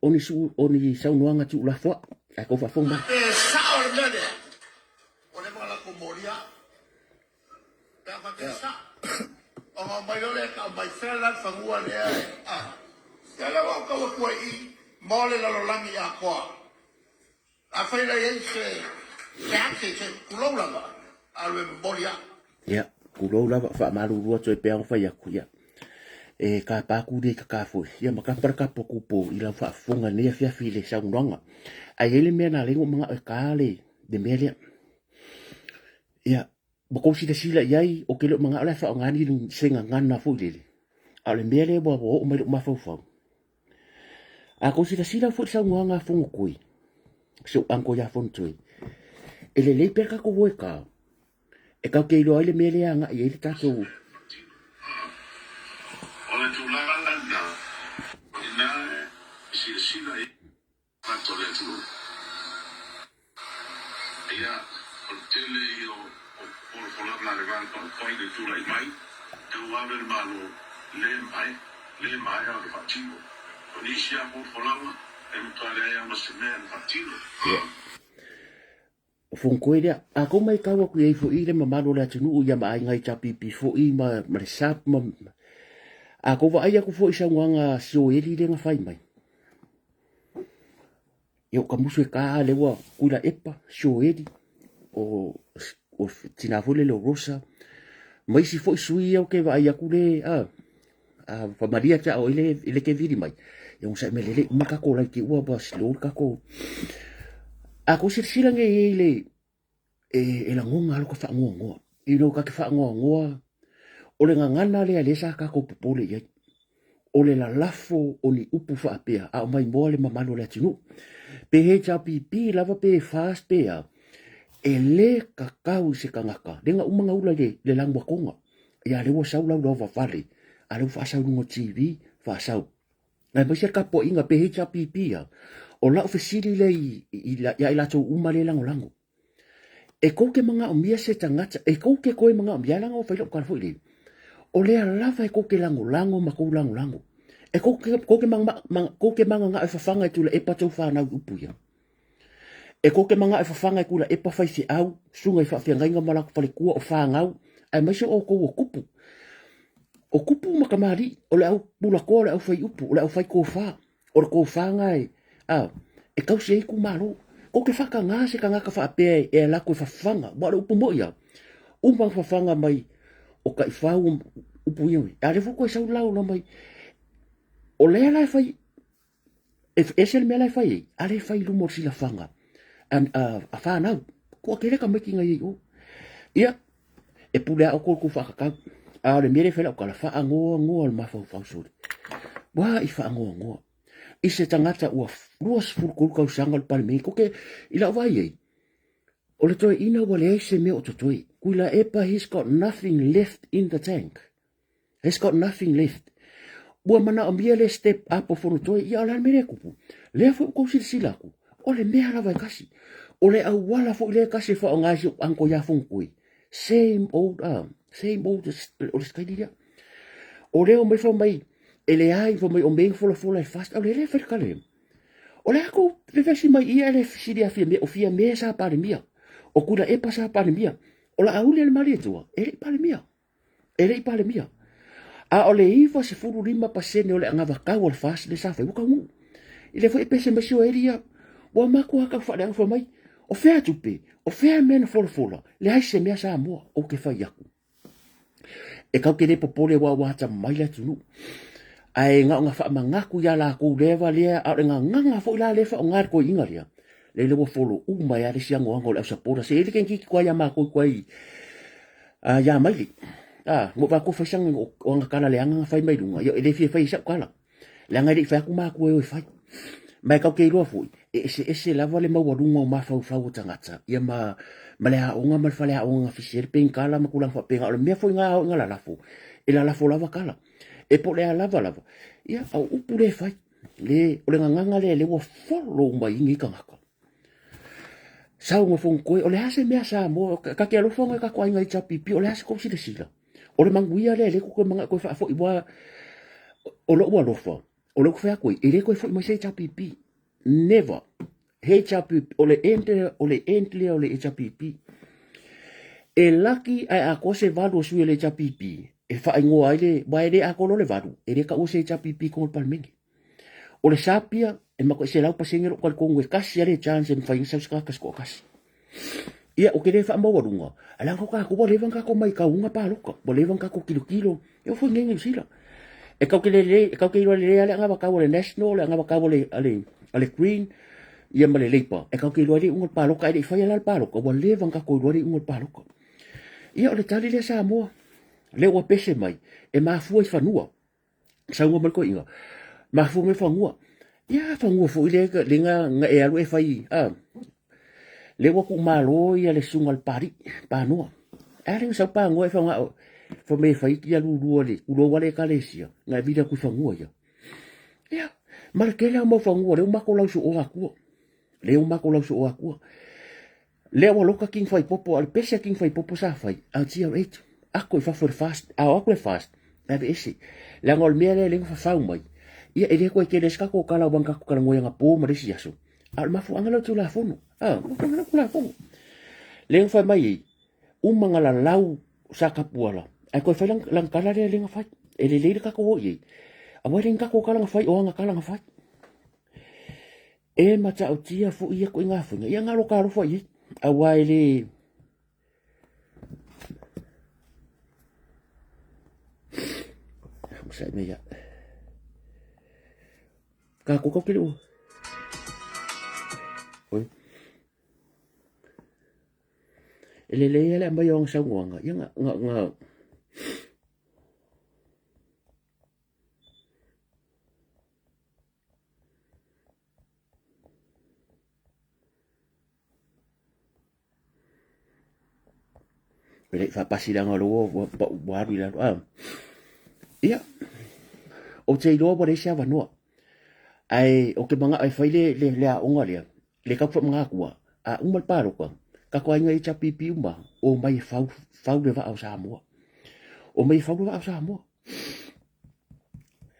o ni su o ni saunoaga tuulafoa ae tou faafofoga mai. E sao le mea lea, ua leva ona latou molia Pe a faapea e sao, ona omai loa lea e tau mai fea la le fanua lea e, a. Ia lea ua ou tau atu ai i i, mo le lalolagi atoa. Afai la e i ai se, se ake, se, tulou lava, alu e momoli au. Ia, tulou lava, faamalulu atu ai pea ona fai atu, ia. E kapa atu le kaka foi, ia ma kapa le kapa kupo i lau faafofoga i lenei afiafi i le saunoaga. Ae i ai le mea na ala ai ona ou manao e ka le, le mea lea. Ia, ua tou silasila i ai, ou te le o manao la e faaaoga ni se gagana foi lele, a o le mea lea ua oo mai lou mafaufau. A tou silasila foi i le saunoaga a Fonotui, si ou uncle ia Fonotui, e lelei pea le tatou o e ta, e tatou te iloa ai le mea lea e agai ai le tatou. O le tulaga lena, o i ina e silasila i ai. Tagata o le atunuu. Ia, o le tele ia o folafolaga a le Vaega Faaupufai i le tulai mai, tauave le Malo le maea, le maea ona faatino. O nisi lava folafolaga, e matua leai lava ma se mea na faatino. Ia, o Fonotoe lea. A tou matau atu i ai foi i le mamalu o le atunuu ia ma aiga HRPP foi ma, ma le SAP ma, a tou vaai atu foi i saunoaga a Sioeli lea na fai mai, Ia o ka musu e ka lea ua Tuilaepa, Sioeli, o, o tina foi lele o Rosa, ma isi foi sui ia ou te vaai atu le, a, a famalia te ao i le, i le ke vili mai. Ia o sa me lele uma kako lai te ua ba slow kako. A ko silasila nge i le e, e lagonga alo ka whaangoangoa. I no ka te whaangoangoa, o le ngangana lea le sa kako popole i ai. O le lalafo o ni upu whaapea, a o mai moa le mamalu o le atunuu. Pe HRPP lava pe FAST pe a, e le kakau i se kangaka. Le nga uma nga ula i le, le languakonga. Ia le ua sau lau lau vavale, a le ua faasau luga o TV, faasau. Aemaise le tapuaiga pe HRPP a, o lau fesili lea i, i, ia i latou uma lea e lagolago. E kou te manaomia se tagata, e kou te toe manaomia, leaga ua fai lau tala foi lele, o lea lava e kou te lagolago ma kou lagolago. E kou te, kou te, kou te mananao e fafaga e Tuilaepa tou fanau i upu ia. E kou te manao e fafaga e Tuilaepa faifeau, susuga i faafeagaiga ma latou faletua o fanau, aemaise o outou o tupu. O tupu ma tamalii, o le au pulakoa, o le au faiupu, o le au fai tofa, o le tofa na e, a, e tausi ai itumalo. Kou te faatagā se tagata faapea e alu atu e fafaga, aua o le upu moi lava, uma ona fafaga mai o taifau upu ia, a o lea foi toe sau le laula mai. O lea la e fai E ese le mea la e fai ai, a le fai i luma o le silafaga a, a, a fanau. Kua tele tamaiti na i ai o. Ia, e pule a outou kou whaakakau. A o le mea le fai lau tala, whaangoa ngoa le mafaufau sole. Wā i whaangoa ngoa. I se tagata ua 23 tausaga o le Palemene, koke i lau vaai ai, o le toeaina ua leai se mea o totoe. Tuilaepa, he's got nothing left in the tank. He's got nothing left. Ua manaomia le step up o Fonotoe, ia o le a le mea lea e tupu? Lea foi ua tou silasila atu, o le mea lava e tasi. O le auala foi lea e tasi e faaaoga ai si ou uncle ia Fonotoe. Same old, same old, o le sikaili lea. O lea o mai fai mai, e leai, fai mai o mea folafola e fast, o le le fai le kale. O le aku vevesi mai ia le sili a Fiamē, o Fiamē sa Palemia, o Tuilaepa sa Palemia, o Laauli a le Malietoa, e le i Palemia. E le i Palemia. A o le 95% o le anavatau a le FAST lea sa fai, ua taunuu. I lea foi e pese mai si o Eli ia, ua matua tau faaleaga fai mai, o fea tupe, o fea mea na folafola, leai se mea Samoa ou te fai atu. E kau te le popole ua ua atamamai le atunuu. Ae na ona faamanatu ia latou lea lea, a o le gagana foi la lea faaaoga e le toeaina lea, lele ua follow uma ai lava le isi anoano o le au sapola. Se i ai le kenekiti tuai ia matou tuai ia Maile. Na ou vaai atu o fai sana o ana tala leaga na fai mai luga, ia e le fia fai ai sau tala. Leaga e le i fai atu matua e o e fai. Ma e tatou te iloa foi, e eseese lava le maualuga o mafaufau o tagata, ia ma, ma le aoga ma le faleaoga na fisi ai le penikala ma tulaga faapena. O le mea foi na ao ina lalafo, e lalafo lava tala. E po o le a lava lava, ia, a o upu lea e fai. Le, o le gagana lea lea ua follow mai nei tagata. Sau ma Fonotoe, o le a se mea Samoa, ta te alofa ona e tatou aiga HRPP, o le a se tou silasila? O le manuia lea lea tou te manao toe faafoi, aua o lou alofa, o lea ou te fai atu ai, e le toe foi mai se HRPP. Never. HRPP, o le end, o le end lea o le HRPP. E laki ae atoa se valu o sui o le HRPP e faaigoa ai le, aua e le atoa loa le valu, e le taua se HRPP i totonu o le Palemene. O le sapia, e matuai 100% lou talitonu e tasi lava le chance e mafai ona sau se tagata se toatasi. Ia, ou te le faamaualuga, ae leaga o tatou ua leva ona tatou matauga palota, ua leva ona tatou tilotilo, e oo foi i inei i Niu Sila. E tatou te lelei, e tatou te iloa lelei lava le anavatau a le National, le anavatau a le, a le, a le Green, ia ma le Labour. E tatou te iloa ai le iuga o le palota, ae le i faia la le palota, ua leva ona tatou iloa le iuga o le palota. Ia, o le tali lea Samoa, lea ua pese mai, e mafua i fanua. Saunoa mai le toeaina, mafua mai fanua. Ia fanua foi lea le na, na e alu e fai, a. Lea ua tuumalo ia le susuga i le Papalii, Panoa. Ae a le na sau Panoa e faga fai mai e fai ia lulua le tulou lava le ekalesia, na e vili atu i fanua ia. Ia, ma le tele lava o mau fanua lea ua matou lausooa atua. Lea ua matou lausooa atua. Lea ua loka King Faipopo, a o le pese a King Faipopo sa fai, a o GR8, ako i fafo i le fast, a o atu le fast, e aveese. Leaga o le mea lea lea na fafau mai, ia e le toe tele ai se tatou tala aua na tatou talanoa i anapo ma le isi aso, a o le mafuaaga lea o le Tulafono, a, o le mafuaaga lea o le Tulafono. Lea na fai mai ai, uma na lalau sa Tapuala, ae toe fai lana tala lea lea na fai. E lelei le tatou o i ai, aua e le ni tatou tala na fai, o ana tala na fai. E matautia foi ia ituaiga faiga, ia na o lota alofa i ai, aua e le Masa'i mai ia. Tatou tatou te le o. Oi. E lelei lava le aumai o ana saunoaga, ia na, na, na E le i faapasi leaga o lea ua ua alu i lalo. Ah. Ia, ou te iloa ua leai se avanoa. Ae ou te manao e fai le, le, le aoga lea, le tau faamagana atua, a uma le palota, tatou aiga HRPP uma, omai e fau, fau le vaa o Samoa. Omai e fau le vaa o Samoa.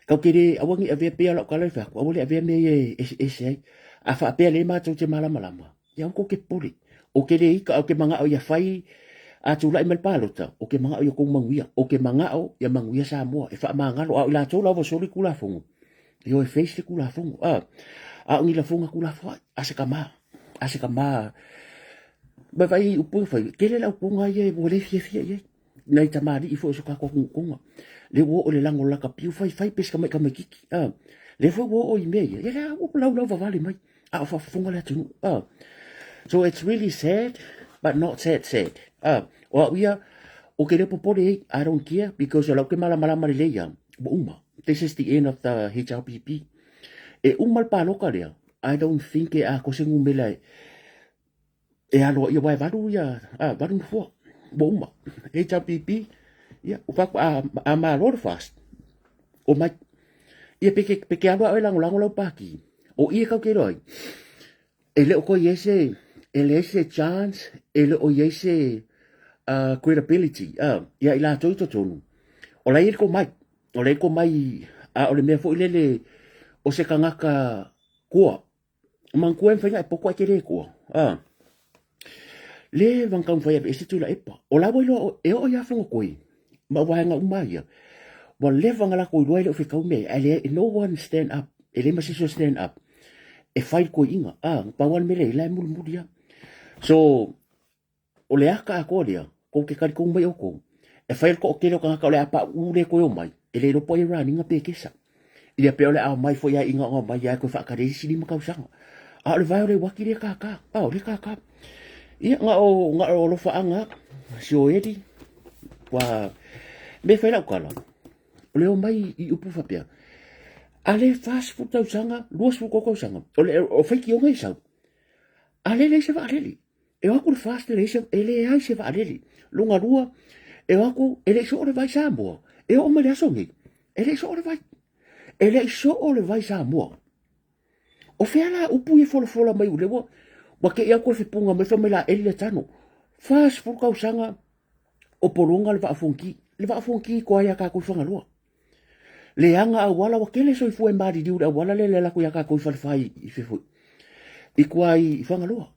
Tatou te le, aua ne i avea pei lava o lau tala e fai atu, aua le avea mea ia e eseese ai. A faapea lea matou te malamalama, ia aua tou te popole. Ou te le ita, ou te manao ia fai, a tulai mai le palota, ou te manao ia outou manuia. Ou te manao ia manuia Samoa, e faamagalo. A o i latou lava ua soli Tulafono, ia o e face le Tulafono. A, a o ni lafoga tuulafoai, a se tama, a se tama. Ma vaai i upu ia fai, tele le aupoga ia ua le fiafia i ai. Nai tamalii foi o so tatou atunuu Tonga. Lea ua oo i le lago lakapiu fai fai pei se tamai tamaititi. A, lea foi ua oo i mea ia, ia lea ua laulau vavale mai, a o faafofoga le atunuu. A, so it's really sad, but not sad sad. A, o au ia, ou te le popole ai, I don't care, because o lau ke malamalama lelei ia, ua uma. This is the end of the HRPP. E uma le paloka lea, I don't think e atoa se numera e e aloaia aua e valu ia a valu nofoa ua uma. HRPP ia ua fai atu a a malo le FAST omai. Ia pe ke pe ke alu lava oe e lagolago lau pati, o i e tatou te iloa ai e le o toe i ai se e leai se chance, e le o i ai se credibility ia i latou i totonu, o la e i ai le tomai, o la e i ai le tomai, a o le mea foi lele o se tagata toa, manatua e mafai ona e poto ae e te le toa, le ona taumafai e aveese Tuilaepa. O la ua iloa e oo ia Fonotoe ma vaega uma ia, ua leva ona latou iloa e le o fetau mea ia, ae leai, no one stand up, e leai ma se isi o stand up e fai le toeaina, na pau lava le mea lea e i ai, la e mulimuli lava. So, o le ata atoa lea, tou te talitonu mai outou, e fai le toatele o tagata o le a pauu le toe omai, e le iloa po o ai e run ina pe kesa. Ia pe o le a omai foi lava ina omai lava e toe faatali ai isi 5 tausaga. A o le vae o le uati lea kākā, a o lea kākā. Ia, na o, na o alofaaga lava, si o Eli, ua, me fai lau tala, o le omai i upu faapea, a le 40 tausaga, 23 tausaga, o le o faitioga e sau, a le leai se vaalele. E o atu le FAST e leai se, e leai se vaalele. Lona lua, e o atu e le i soo le vai Samoa. E oo mai le aso nei, e le i soo le vai. E le i soo le vai Samoa. O fea la upu ia folafola mai o lea ua, ua te i atu e fepuga mai fai mai la eli le tano. 40 tausaga o pologa le Vaa o Fonoti. Le Vaa o Fonoti i toa ia tatou i Fagaloa. Leaga auala ua tele soifua e maliliu i le auala lea e alu atu ia tatou i Falefa i fefo i tua i Fagaloa.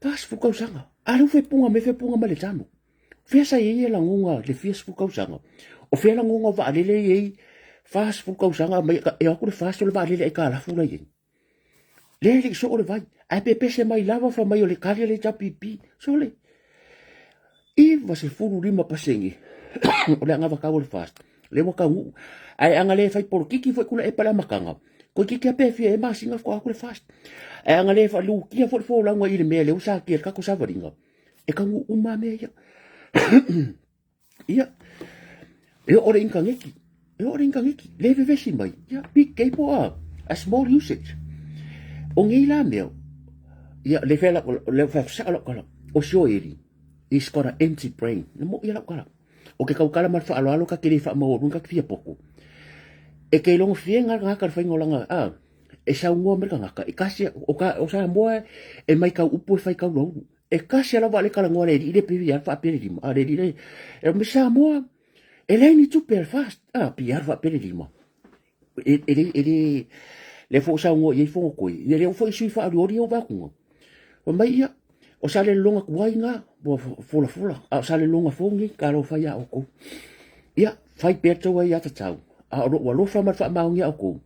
40 tausaga. A lea ua fepuga mai fepuga mai le tano. Fea sa i ai ia lagona le fia sefulu tausaga? O fea lagona o vaalele i ai 40 tausaga mai e o atu le FAST o le vaalele aitalafu la i ai. Lea e le i soo le vai. Ae pepese mai lava fai mai o le kali a le HRPP. Sole. 95% o le anavatau o le FAST. Lea ua taunuu. Ae ana le fai polokiki foi Tuilaepa i le amataga, toeitiiti lava pe fia ea masina faatoa atu le FAST. Ae ana le faalutia foi le folauga i le mea lea ua satia e le tatou savaliga, e taunuu uma lava mea ia. Ia, e oo le initaneti, e oo le initaneti, le vevesi mai, ia, big cable a, a small usage. O nei la mea, ia, le fea lau, le fea sao lau tala, o si o Eli, he's got an empty brain. Na mo ia lau tala. O ke tautala ma le faaaloalo ka te le faamaualuga ka te fia poto. E te iloga fie nga tagata le faiga o lana, a, e saunoa mai le tagata, e kasi, o, ka, o Samoa e mai kau upu e fai kau laulu. E kasi lava le talanoa a le alii le pei alu faapea le lima. A le alii le, e mai Samoa, e leai ni tupe a le FAST. A, pei alu faapea le lima. E, e le, e le, le foi saunoa i ai Fonotoe. Ia le foi sui faalioli ia o vakuga. Fai mai ia, o Salelologa tuai na, ua folafola, a o Salelologa fou nei, talofa ia outou. Ia, fai pea tou ai aiatatau, a o lou alofa ma le faamaoni ia outou.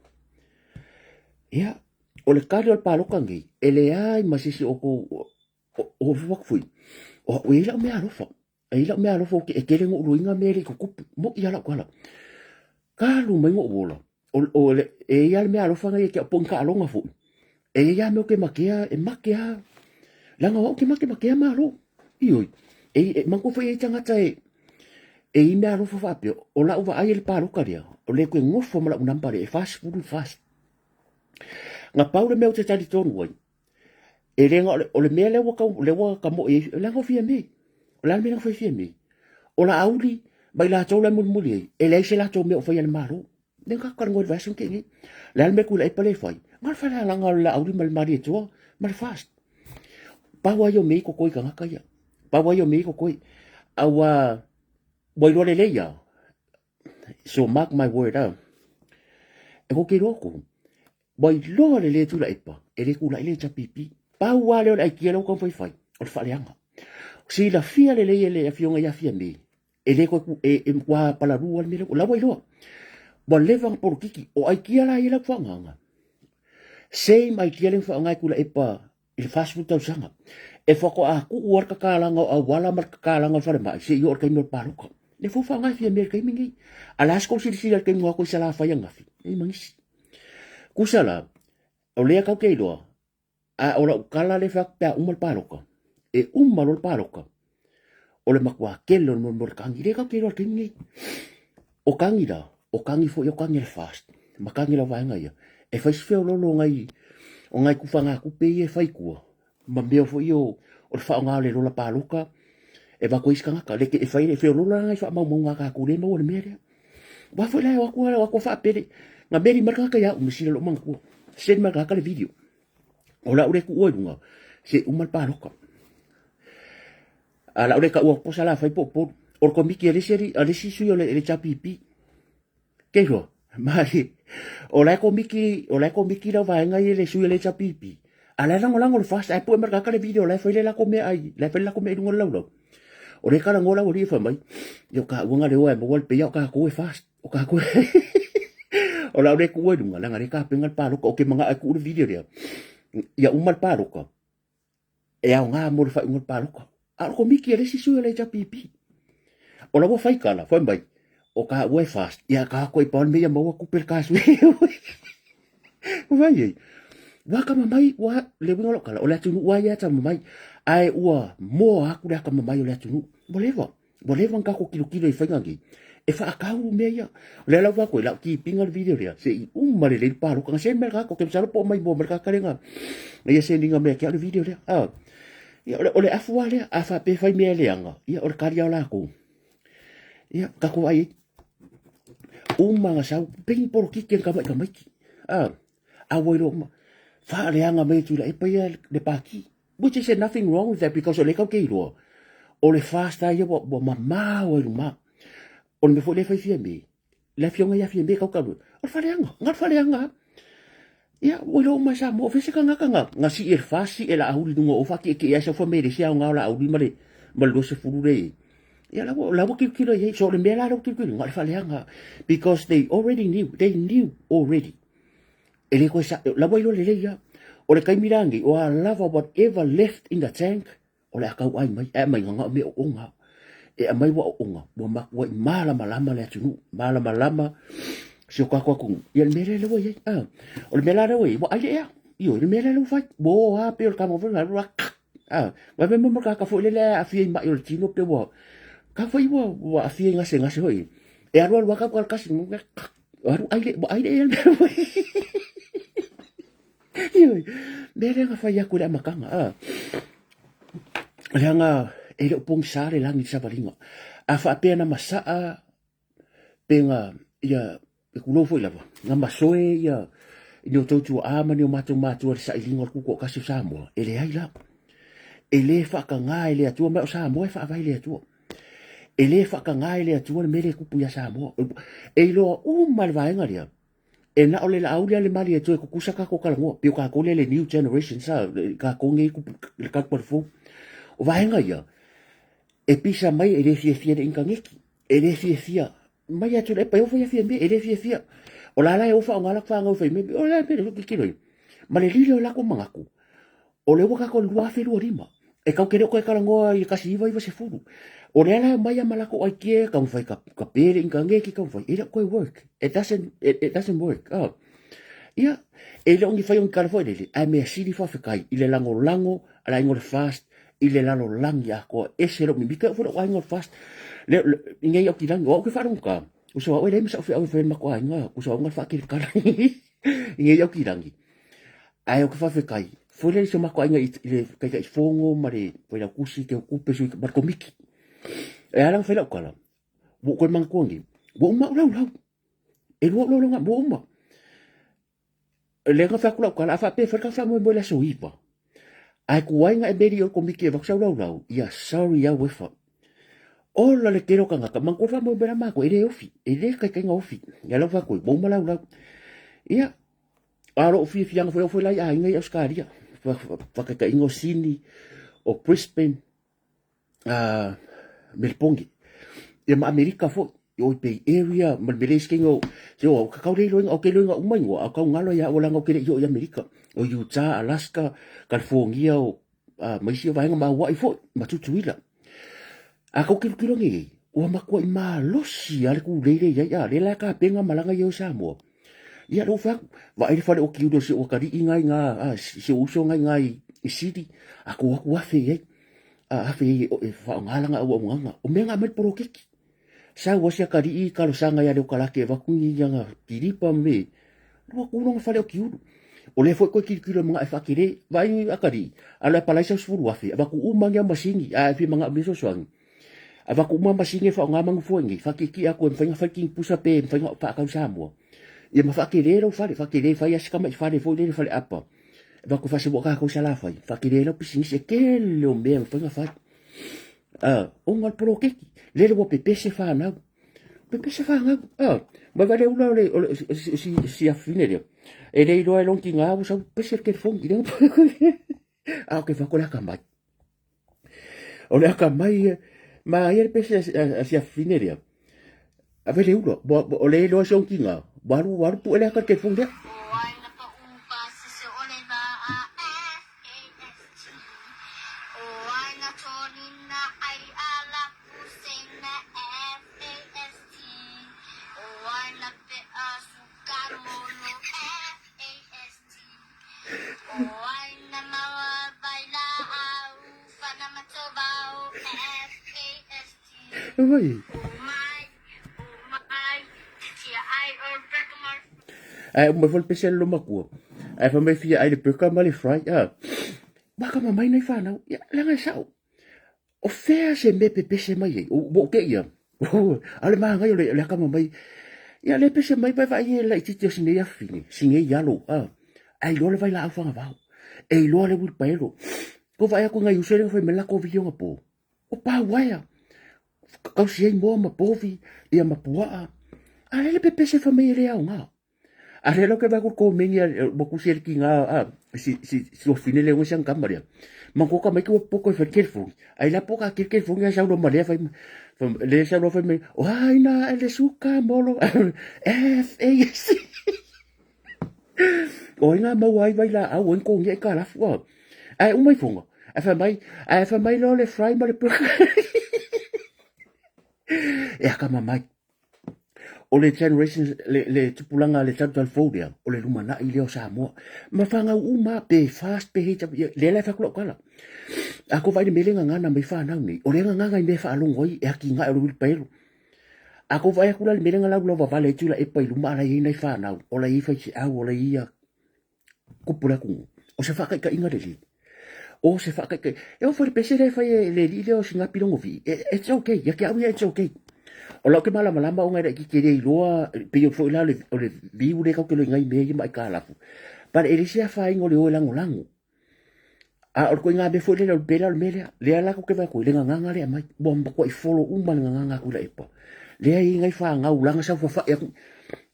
Ia, o le kali o le paloka nei, e leai ma se isi o outou, o atu foi, o au e i ai lau mea alofa, e i ai lau mea alofa ou te, e tele ona ou luaina mea e le i tutupu, moʻi lava lau tala. Talu mai ona ou ola, o, o le, e i ai lava le mea alofa na ia te au, po o ni taaloga foi, e i ai lava mea ou te matea, e mate lava, leaga o au ou te matematea Malo. Ioe, e, e manatua foi e i ai tagata e, e i ai mea alofa faapea, o lau vaai i le paloka lea, o le toe nofo ma lau number lea, e 40 le FAST. Na pau le mea ou te talitonu ai, e le na o le, o le mea lea ua tau, lea ua tamoe ai, leaga o Fiame. O le a le mea lea na fai Fiame? O Laauli ma i latou la e mulimuli ai, e leai se latou mea o faia e le Malo. Lea na tatou talanoa i le vaiaso na tea nei. O le a le mea Tuilaepa lea e fai? Na o le falealaga o le Laauli ma le Malietoa ma le FAST. Pau lava ia o mea ia e totoe i tagata ia. Pau lava ia o mea ia e totoe. A ua, ua iloa lelei lava, So mark my word ah. E kou te iloa kou. Ua iloa lelei e Tuilaepa, e le tulai le HRPP. Pau lava lea o le aikia lea ua taumafai e fai, o le faaleaga. Silafia lelei e le afioga ia Fiame, e le toe, e, e matua palalū lava le mea lea. O la ua iloa. Ua leva ona polokiki. O aikia la ia la ua faaaogaina. Same aikia lea na faaaoga e Tuilaepa i le 40 tausaga. E faatoa tuu lava le tatalaga o auala ma le tatalaga o le falemai seia oo i le taimi o le palota. Lea foi ua faaaoga e Fiamē i le taimi lenei. A o le a se tou silasila i le taimi na o atu ai Salafai ananafi? E ma nisi. Tusa la, o lea tatou te iloa, a o lau tala lea e fai atu pe a uma le palota, e uma loa le palota, o le matua tele o le mea o le tagi. Lea tatou te iloa i le taimi lenei. O tagi la, o tagi foi o tagi a le FAST ma tagi a le vaega ia. E fai si feoloolo o nai o nai kufagatupe ia e fai i tua ma mea foi ia o le faaaoga o le lola paloka e avatu ai isi tagata. Le e fai e feoloolo la nai faamaumauga a tatou lea e maua i le mea lea. Aua foi la e o atu o atu faapele na meli mai le tagata ia au me sila lou manatua. Send mai le tagata le video. O le a ou le tuua i luga se i uma le paloka. A o le a ou le taua atu po o Salafai po o Upolu. O le komiti a le isi a le isi sui o le HRPP. Kei roa, mai, o la e komiti, o la e komiti lau vaega ia le sui o le HRPP. A la e lagolago le FAST, ae pue mai le tagata le video, o la e fai le lako mea ai, la e fai le lako mea i luga o le laulau. O le talanoa lau alii e fai mai, ia o taua na le o e maua le peia o tatou e FAST. O tatou e... o la o le tuua i luga, leaga le tapena le paloka, ou te manao e tuu le video lea. Ia uma le paloka, e aoga mo le faaiuga o le palota. A o le komiti a le isi sui o le HRPP. O la ua fai tala, fai mai, o taua e FAST, ia ka koe pa le mea ia maua tupe le ta sui. Vai ai. Ua atamamai, ua, le uiga o lau tala, o le atunuu lava ia e atamamai. Ae ua moa atu le atamamai o le atunuu. Ua leva. Ua leva ona tatou tilotilo i faiga nei e faatau mea ia. O lea la ua fai atu ai, lau keep ina le video lea, se i uma lelei le palota. Na send mai le tagata, ou te masalo po o maimoa mai le tagata lea na ia send ina mai ia te au le video lea. Ah, ia, o le afu lava lea, a faapea e fai mea leaga, ia o le kali lava o latou. Ia, tatou vaai ai. Uma na sau, pei ni polokiki a ni tamai tamaiti. Ah, a ua iloa uma. Faaleaga mai e Tuilaepa ia le pati. Which is nothing wrong with that because o lea tatou te iloa, o le FAST lava ia ua, ua mamao ai luma. O le mea foi lea e fai Fiame, le afioga ia Fiame tau talu, o le faaleaga, na o le faaleaga lava. Ia, ua iloa uma e Samoa, o fea se tagata na, na sii e le FAST, sii e Laauli i luga o o faatietie ai sau fai mai e le isi aoga o Laauli ma le, ma le 20 lea e i ai. Ia, la ua, la ua tilotilo i ai. So, o le mea la lea ua tilotilo, na o le faaleaga. Because they already knew, they knew already. E le toe sa, la ua iloa lelei lava. O le taimi la lenei, o a lava whatever left in the tank, o le a tauai mai, ae aumai na o mea oonga. E aumai ua oonga, ua matuai malamalama le atunuu, malamalama si o tatou atunuu. Ia le mea lea ua i ai. Ah, o le mea la lea ua i ai, ua ai le ea. Ioe, le mea lea ua fai, ua o lava pei o le tama foi lea, ah, ua mea mo tagata foi lele e aafia i mai o le tino pe ua, ka foi ua, ua aafia i gasegase foi. E alu alu lava tau kasi, Alu ai le, ai le ea le mea foi. Ioe, mea lea na fai atu i le amataga, a. Leaga e le o pogisa le lagi i le savaliga. A faapea na masaa pe na, ia, e kulou foi lava, na masoe ia i ni o tou tuaa ma ni o matou matua i le sailiga o le Tutoatasi o Samoa, e leai la. E le faataga e le Atua, ma o Samoa e faavae i le Atua. E le faataga e le Atua le mea lea e tupu ia Samoa. E iloa uma le vaega lea, e na o le Laauli a le mali e toe tutusa tatou talanoa, pei o tatou lea le new generation sa, tatou nei tupu le tatou fou. O vaega ia, e pisa mai e le fiafia i le initaneti, e le fiafia mai atu le epa e ofo ia fiamia, e le fiafia. O la la e ofa o ngā lako whāngau whai me, o la pere hoki kilo i. Ma le lilo e lako mangaku, o le ua kako 2025, e kau kere o koe karangoa i kasi iwa iwa se furu. O le ala e mai a malako ai kie, kau whai ka pere inga ngeki kau whai, e le koe work. It doesn't, it doesn't work. Oh. Ia, e le ongi whai ongi kara foi lele, ai mea sili whawhekai, i le lango lango, ala ingo le fast, i le lalolagi atoa, ese lou mimita, e oo foi lou aiga o le FAST. Le, le, i nei au ki lagi, o au ke faalogo ka, uso au e leai ma sa'u feau e fai ai le matou aiga, uso au na le faakelekala i nei au ki lagi. Ae ou te faafetai, foi lea i si o matou aiga i, i le Taitaifono ma le Failautusi, Teutupe, Sui, ma le Komiti. E ala ona fai lau tala, ua ou toe manatua nei, ua uma au laulau. E lua ou laulauga, ua uma. Lea na fai atu lau tala, a faapea e fai le tatou faamoemoe i le aso 9, ae tuai na e meli o le komiti e avatu sau laulau, ia sorry au efa. Ola le tele o tagata, manatua le faamoemoe la matou, e le ofi, e le taitaiga ofi. Ia lau fai atu ai, ua uma laulau. Ia, a o lou fiafiaga foi, oo foi la i aiga i Ausetalia, faataitaiga o Sini, o Brisbane, Melebone, ia ma Amerika foi, i o i Bay Area, ma le mea lea i o, se o, kau le iloa, o ke iloa uma ingoa, a kau ngalo ia o leaga ou te le i oo i Amerika, o Utah, Alaska, California, o, ma isi vaega ma Hawaii foi, ma Tutuila. A kau kilokilo nei ei, ua matuai malosi lava le tulei lea i ai, a lea la e tapena malaga ia o Samoa. Ia lou fai atu, vaai le fale o Kiuli o si ou atalii na i ina, a, si ou uso na i ina i Siri, a tou atu afe i ai. A afe i ai e faaaoga lana auaunaga. O mea na aumai le poloketi. Sau lava si atalii talosaga ia Leokalake e avatu ni ana kilipa ma mea. Lua ku lona fale o Kiulu. O lea foi koe kilokilo e manaʻo e faatele. Vaai atalii, alu e apalai sau 10,000, avatu uma nia masini, a e fia manaʻo mia fesoasoani. Avatu uma masini e faaaoga ma nofo ai nei, faatietie atu e mafai ona fai tinipusa pe mafai ona faatau i Samoa. Ia ma faatele lou fale, faatele fai lava si tamai fale foi lele faleapa. Avatu e faasemu'a tatou i Salafai, faatele ai lau pisinisi, e tele o mea e mafai ona fai. Ona o le poloketi, lele ua pepese fanau. Pepese fanau. Ma vai le ula o le o le si si afine lea. E le iloa e lona tiga ua sau pese le telefoni i lena. A o ke fako le akamai. O le akamai ma ia le pese a si afine lea. A vai le ula, o le iloa si ona tiga, ua alu ua alu pue le ata le telefoni lea. Ae uma foi le pese a le lomatua. Ae fai mai fia ai le burger ma le fry. Ah. Waka mamai nai whanau. Ia, leaga e sao. O fea se mea pepese mai ai? Ua ou te ia. A o le māngai o le, le akamamai. Ia le pese mai pai vaai e laitiiti o sinei afine, sinei alo. Ah. Ai iloa le vailaau fagavao. E iloa le wheelbarrow. Ko vaai aku ngai uso le fai mai lako video nga po. O pau waia. Kausi ai moa ma povi, ia ma puaa. A lele pepese fa mai e le aoga. A le lo ke ba ko mengi a mo ku se ki nga a si si si o fine le ngwe kama le. Ma ko ka mai ko poko fa telefoni. Ai la poka ke telefoni a sa lo ma le fa le sa lo fa mai. O ai na le suka molo F A S. O ai ngā mau ai vai la au ai ko nge ka lafu a. Ai umai fonga. Ai fa mai ai fa mai lo le fry ma le E aka mai. O le generation, le, le tupulaga le talu talu fou lea, o le lumanai lea o Samoa. Ma fanau uma pe fast pe hei tapu, lea la e fai atu lau tala. A ko vaai le mea lea e gagana mai fanau nei, o lea e gagana i mea e faalogo ai e atigae o le uilipaelo. A ko vaai atu la le mea lea na laulau vavale ai Tuilaepa i luma a la i ai nai fanau, o la i ai faiseau, o la i ai ia kupu le atunuu. O se faataitaiga lelei. O se faataitai. E oo foi le pese lea e fai e le alii lea o Sinapi Logovii. It's okay. Ia te au ia it's okay. O lau ke malamalama ona e laitiiti e le iloa, pei foi la o le viu lea tatou te iloa i nai mea ia ma aitalafu. But e leai se afaina o le o e lagolago. A o le ituaiga mea foi lele o le pela o le mea lea. Lea la tatou te vaai atu ai, le gagana lea e aumai. Ua matuai follow uma le gagana a Tuilaepa. Lea e i ai nai fanau la na saofafai atu.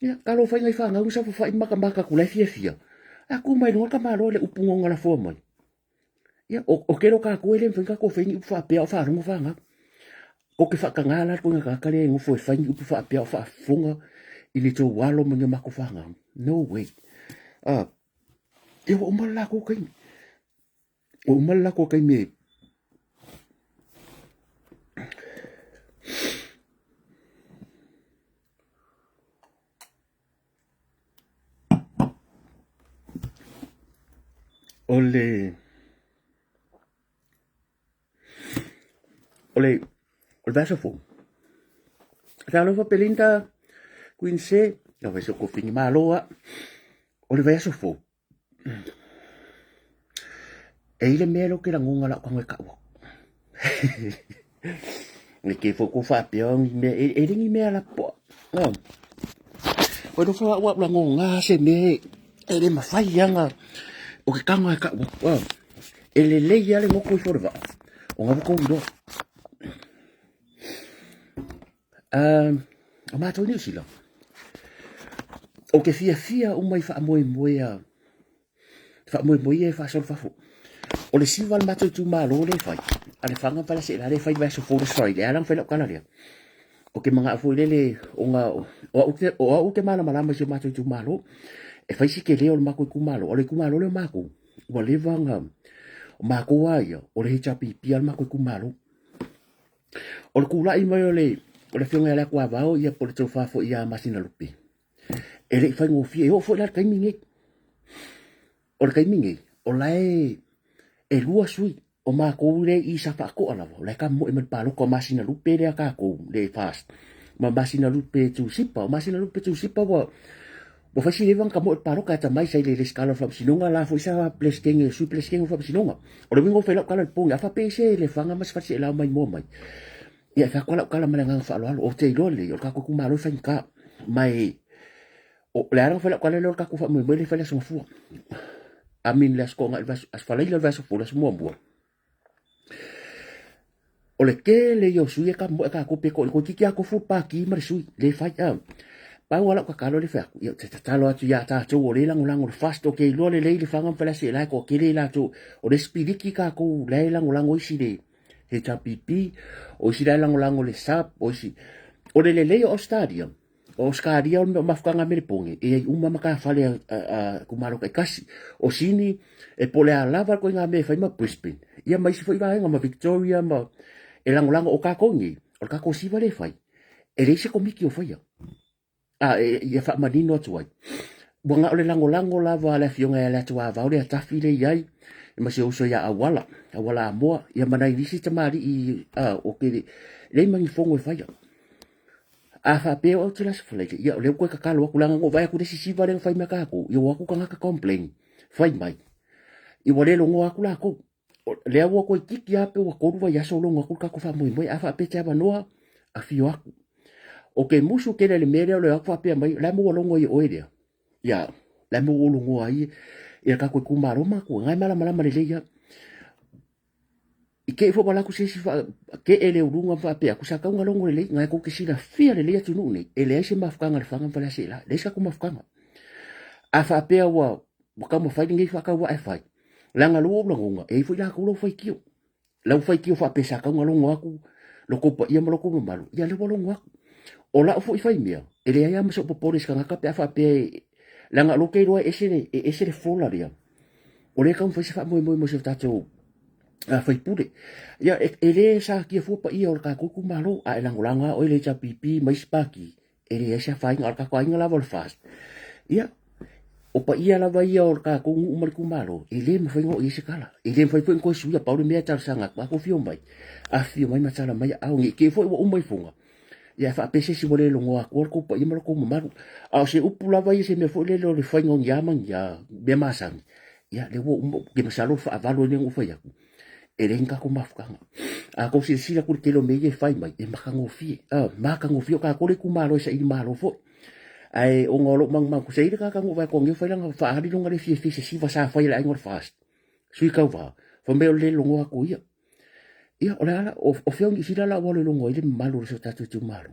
Ia, talofa i nai fanau na saofafai ma matamata atu la e fiafia. A tu mai luga le tamaloa i le upu na ona lafoa mai. Ia, o, o kelo kākou e le mafai ona tatou fai ni upu faapea o faalogo fanau. O ke faatagā la le koina tagata lea e nofo e fai ni upu faapea o faafofoga i le tou alo ma ni o matou fanau. No way. Ah, ia ua uma le latou taimi. Ua uma le latou taimi e O le o le o le vaiaso fou. Talofa Belinda Queen C, lau fai se kofini malo a. O le vaiaso fou. E i le mea lea ou te lagona lau tago e tau atu. E ke foi ko faapea ni mea, e le ni mea lapoa. No. Koe nofo au au lagona se mea e le mafai ana o ke tago e tau atu. Oh. E lelei lava le goto ifo o le vaa, o na ua tou iloa. O matou i Niu Sila, ou te fiafia uma i faamoemoe a faamoemoe ia e faasolo fafo. O le siva o le matou itumalo lea e fai, a Lefaga ma Faleaseela lea e fai i le vaiaso fou le Aso Faraile, e ala ona fai lau tala lea. Ou te manao foi lele ona o au o au ou te malamalama i si o matou itumalo. E fai si tele o le matou itumalo, o le itumalo lea o matou, ua leva ona o matou lava ia, o le HRPP lava le matou itumalo. O le tulai mai o le o le afioga ia Leatuavao ia po o le tofa foi ia Masinalupe, e le i faigofie, e oo foi la i le taimi nei. O le taimi nei, o la e e lua sui o matou lea i Safaatoa lava, o la e kamoe mai le palota o Masinalupe lea tatou le FAST ma Masinalupe Tusipa. O Masinalupe Tusipa ua Ua fai si leva ona tamoe i le palota e atamai sa i le resitala o le faamasinoga la foi sa Peresetene, Sui Peresetene o le Faamasinoga. O le uiga ua fai lau tala i le po nei, a faapea e ese Lefaga ma Faleaseela mai moa mai, ia e fai atu lava lau tala ma le agaga faaaloalo, ou te iloa lelei o le tatou itumalo e faigata. Ma e, o le ala ona fai lau tala lea o le tatou faamoemoe lea e fai le Aso Gafua. I mean le Aso Toonai, Aso Faraile o le vaiaso fou, le aso muamua. O le tele ia o sui e tamoe tatou pe toeitiiti lava tofu le pati ma le sui le fai a. Pau lava lau tatalo lea e fai atu, ia ou te tatalo atu ia tatou o lea e lagolago i le FAST, ou te iloa lelei Lefaga ma Faleaseela e toatele i latou, o le sipiliki tatou la e lagolago isi le HRPP, o isi la e lagolago i le SUP, o isi. O le lelei o Ausetalia, O Ausetalia o le mafutaga a Melepone e i ai uma matafale a itumalo taitasi. O Sini, e po o le a lava le ituaiga mea e fai ma Brisbane, ia ma isi foi vaega ma Victoria ma e lagolago. O tatou nei, o le tatou siva lea e fai, e leai se komiti o faia. A, ia faamanino atu ai, ua na o le lagolago lava a le afioga ia Leatuavao le atafi lea e i ai, ma si ou uso ia Auala, Auala Amoa, ia ma nai nisi tamalii, a, o te leai ma ni fono e faia. A faapea o au te lasi falaite, ia o lea ua toe tatalo atu, leaga na ou vaai atu i le isi siva lea na fai mai tatou, ia ua o atu tagata complain, fai mai, ia ua le logoa atu latou. O lea ua toeitiiti lava pe ua 3 vaiaso o logo atu le tatou faamoemoe, a faapea e te avanoa, afio atu. Ou te musu tele i le mea lea o le o atu faapea mai, o le a le mea ua logo ai e oe lea? Ia, o le a le mea ua ou logoa ai ia tatou itumalo ma matou, na e malamalama lelei lava. I te i foi ua alu atu se isi kee le uluga ma faapea atu, sa tatau ona logo lelei, na e tou te silafia lelei atunuu nei, e leai se mafutaga a Lefaga ma Faleaseela, leai se tatou mafutaga. A faapea ua taumafai lenei faatauvaa e fai, leaga lou ou lagona, e i ai foi latou lau faitio. Lau faitio faapea sa tatau ona logo atu lo tou paia ma lo tou mamalu, ia lea ua logo atu. O lau foi faimea, e leai lava ma sou popole i se tagata pe a faapea, leaga o lou te iloa e ese, e ese le fola lea, o lea e taumafai se faamoemoe mo si o tatou faipule. Ia, e le satia fua paia o le tatou itumalo, a e lagolago lava oe i le HRPP ma isi pati, e leai se afaina, o le tatou aiga lava o le FAST. Ia, o paia lava ia o le tatou nuu ma le itumalo, e le mafai ona oo i ai se tala. E le mafai foi ona toe suia, pau le mea e talosaga atu, a tou afio mai, afifio mai ma tala mai aao, ne i te i foi ua uma ifoga, Ia faapea se isi ua le logoa atua lo tou paia ma lo tou mamalu. A o se upu lava ia, se mea foi lele o le faiga o ni a ma ni a mea masani, ia lea ua uma, ou te masalo o le faavalu ai lea na ou fai atu, e leai ni tatou mafutaga. A tou silasila atu i le tele o mea ia e fai mai, e matagofie, a, matagofie. O tatou le itumalo e saili malo foi. Ae ona o lou manumanu, se i le tagata na ou vaai atu anei ua fai lana faaali lona le fiafia i se siva sa fai e le aiga o le FAST, sui tauva, fai mai o le le logoa atu o ia. Ia, o le ala, o fea o Niu Sila la ua alu e logo ai le mamalu o si o tatou itumalo?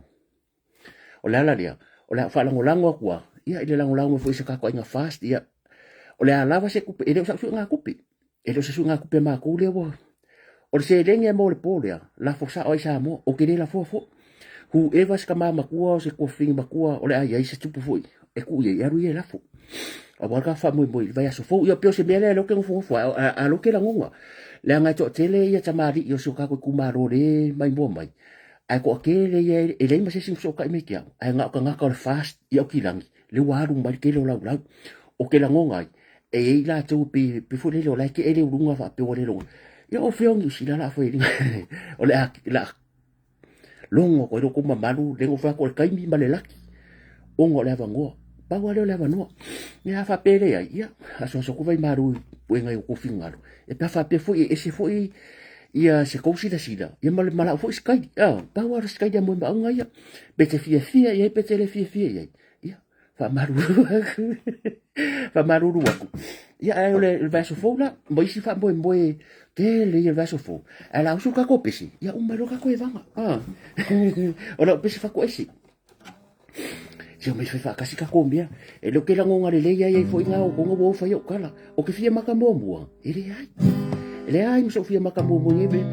O le ala lea, o le a faalagolago atu lava, ia, i le lagolago foi i se tatou aiga FAST, ia, o le a lava se tupe, e le o sau suegatupe, e le o se suegatupe a matou lea ua, o le seleni e maua i le po lea, lafo sao ai i Samoa, ou te le lafoa foi. Whoever se tama matua o se tuafafine matua o le a i ai se tupu foi e tuu i ai, e alu ia e lafo. Aua le tatou faamoemoe i le vaiaso fou. Ia pei o se mea lea lea ou te nofonofo ai, a lea ou te lagona, leaga e toatele ia tamalii o si o tatou itumalo lea e maimoa mai, ae toatele ia e leai ma se isi na fesootai mai ia te au, ae na o tagata o le FAST i Aukilani lea ua alu mai le tele o laulau. Ou te lagona ai, e i ai latou pei pei foi lele o la e tee le uluga faapea ua le logona. Ia o fea o Niu Sila o le a fai ai, o le a Logo atu ai lo outou mamalu, le nofo atu o le taimi ma le laki, ona o le avanoa. Pau lava lea o le avanoa. Ia a faapea e leai, ia asuasu atu vaimalu i puega i outou finagalo. E pe a faapea foi e ese foi ia se tou silasila, ia ma le ma lau foi sikaili. Ah, pau lava o le sikaili a Moemauga ia. Pe te fiafia i ai pe te le fiafia i ai. Ia, faamalulu atu. Faamalulu atu. Ia, ae o le vaiaso fou la, ma isi faamoemoe tele ia le vaiaso fou. Ae la usu tatou pese, ia uma loa tatou evaga. Ah. O lau pese fatoese. Se o mai fai faatasi tatou mea. E le o ke lagona lelei ai ai foi ngā o konga ua fai au kala. O ke fia maka muamua, e leai. E leai ma sou fia maka muamua i nei mea.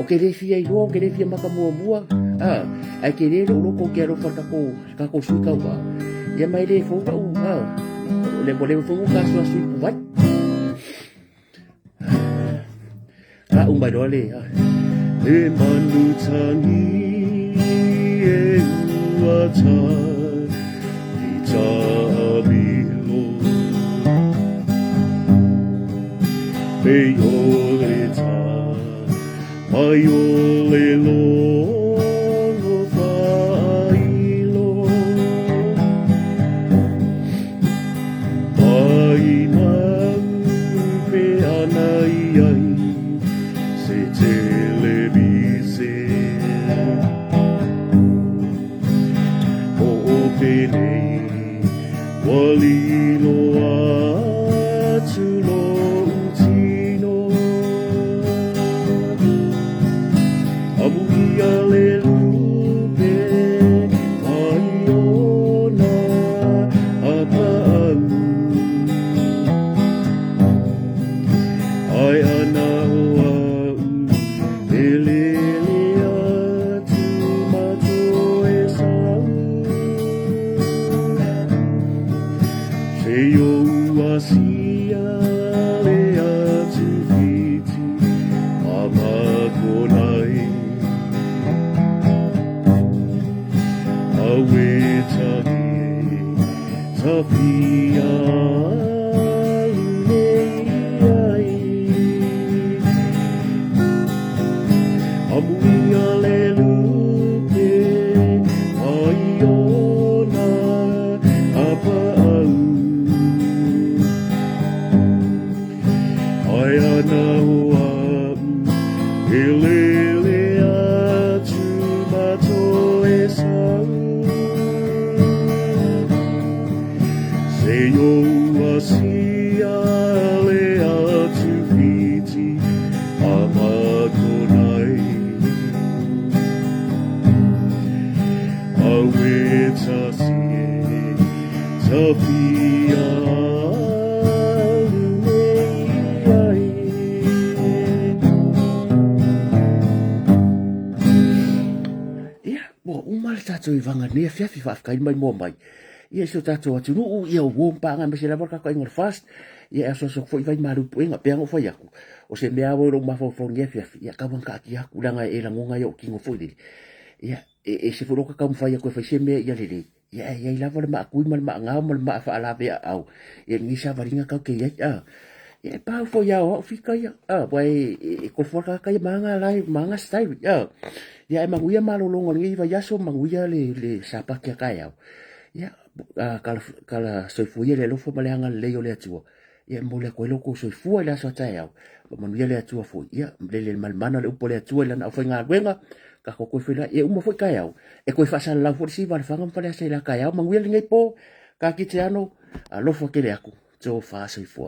O ke le fia iloa, o ke le fia maka muamua, a, ae ke le lou loko ke alofa le takou, le takou sui tauva. Ia ma e le fou la'u, a, le ua le mafai ona ta asuasu ipu vai. Ka uma loa le, a. E manu tangi e ua tā i tāmilo. E iole tā mai o le lono whailo. mai ai se televise. Hoʻopenei ua lilo atu loʻu tino. Amuia le lupe mai ona a paʻau. Ai ana o aʻu e lele atu ma toe salau. Se o asia le atu Fiti a makonai. Aue tahi e tawhia alu nei ai. Amuia le lupe mai ona a paʻau. Ai ana o aʻu e lele atu ma toe sau. Se o asia le atu Fiti a makonai. Aue tasi e tawhia alu nei ai. Ia, ua uma le tatou ivaga i lenei afiafi faafetai mai moa mai. Ia i si o tatou atunuu, ia o uo ma paaga aemaise lava le tatou aiga o le FAST. Ia e asoaso atu foi vai malu puega, pei lava ona ou fai atu, o se mea lava ua i lou mafaufau i lenei afiafi, ia tau lava ina taatia atu, leaga e lagona ai ou tino foi lele. Ia, e ese foi lou taumafai atu e fai se mea ia lelei, ia ae i ai lava le maatui ma le maagao ma le maa faalaveaau i lenei savaliga tatou te i ai. A, ia e pau foi lava o au fika ia, a, aua e kolofoa le tagata ia ma ana life, ma ana style, a. Ia ae manuia malologa o lenei vaiaso, manuia le Sapati a taeao. Ia, kala, kala soifua ia le alofa ma le agalelei o le Atua. Ia e momoli atu ai lo outou soifua i le aso a taeao. Faamanuia le Atua foi. Ia, lele le malemana le upu a le Atua i lana aufaigaluega. Tatou toe feiloai. Ia uma foi taeao. E toe faasalalau foi le siva a Lefaga ma Faleasa i la taeao. Manuia lenei po. Kakiteano, alofa tele atu. Tofa soifua.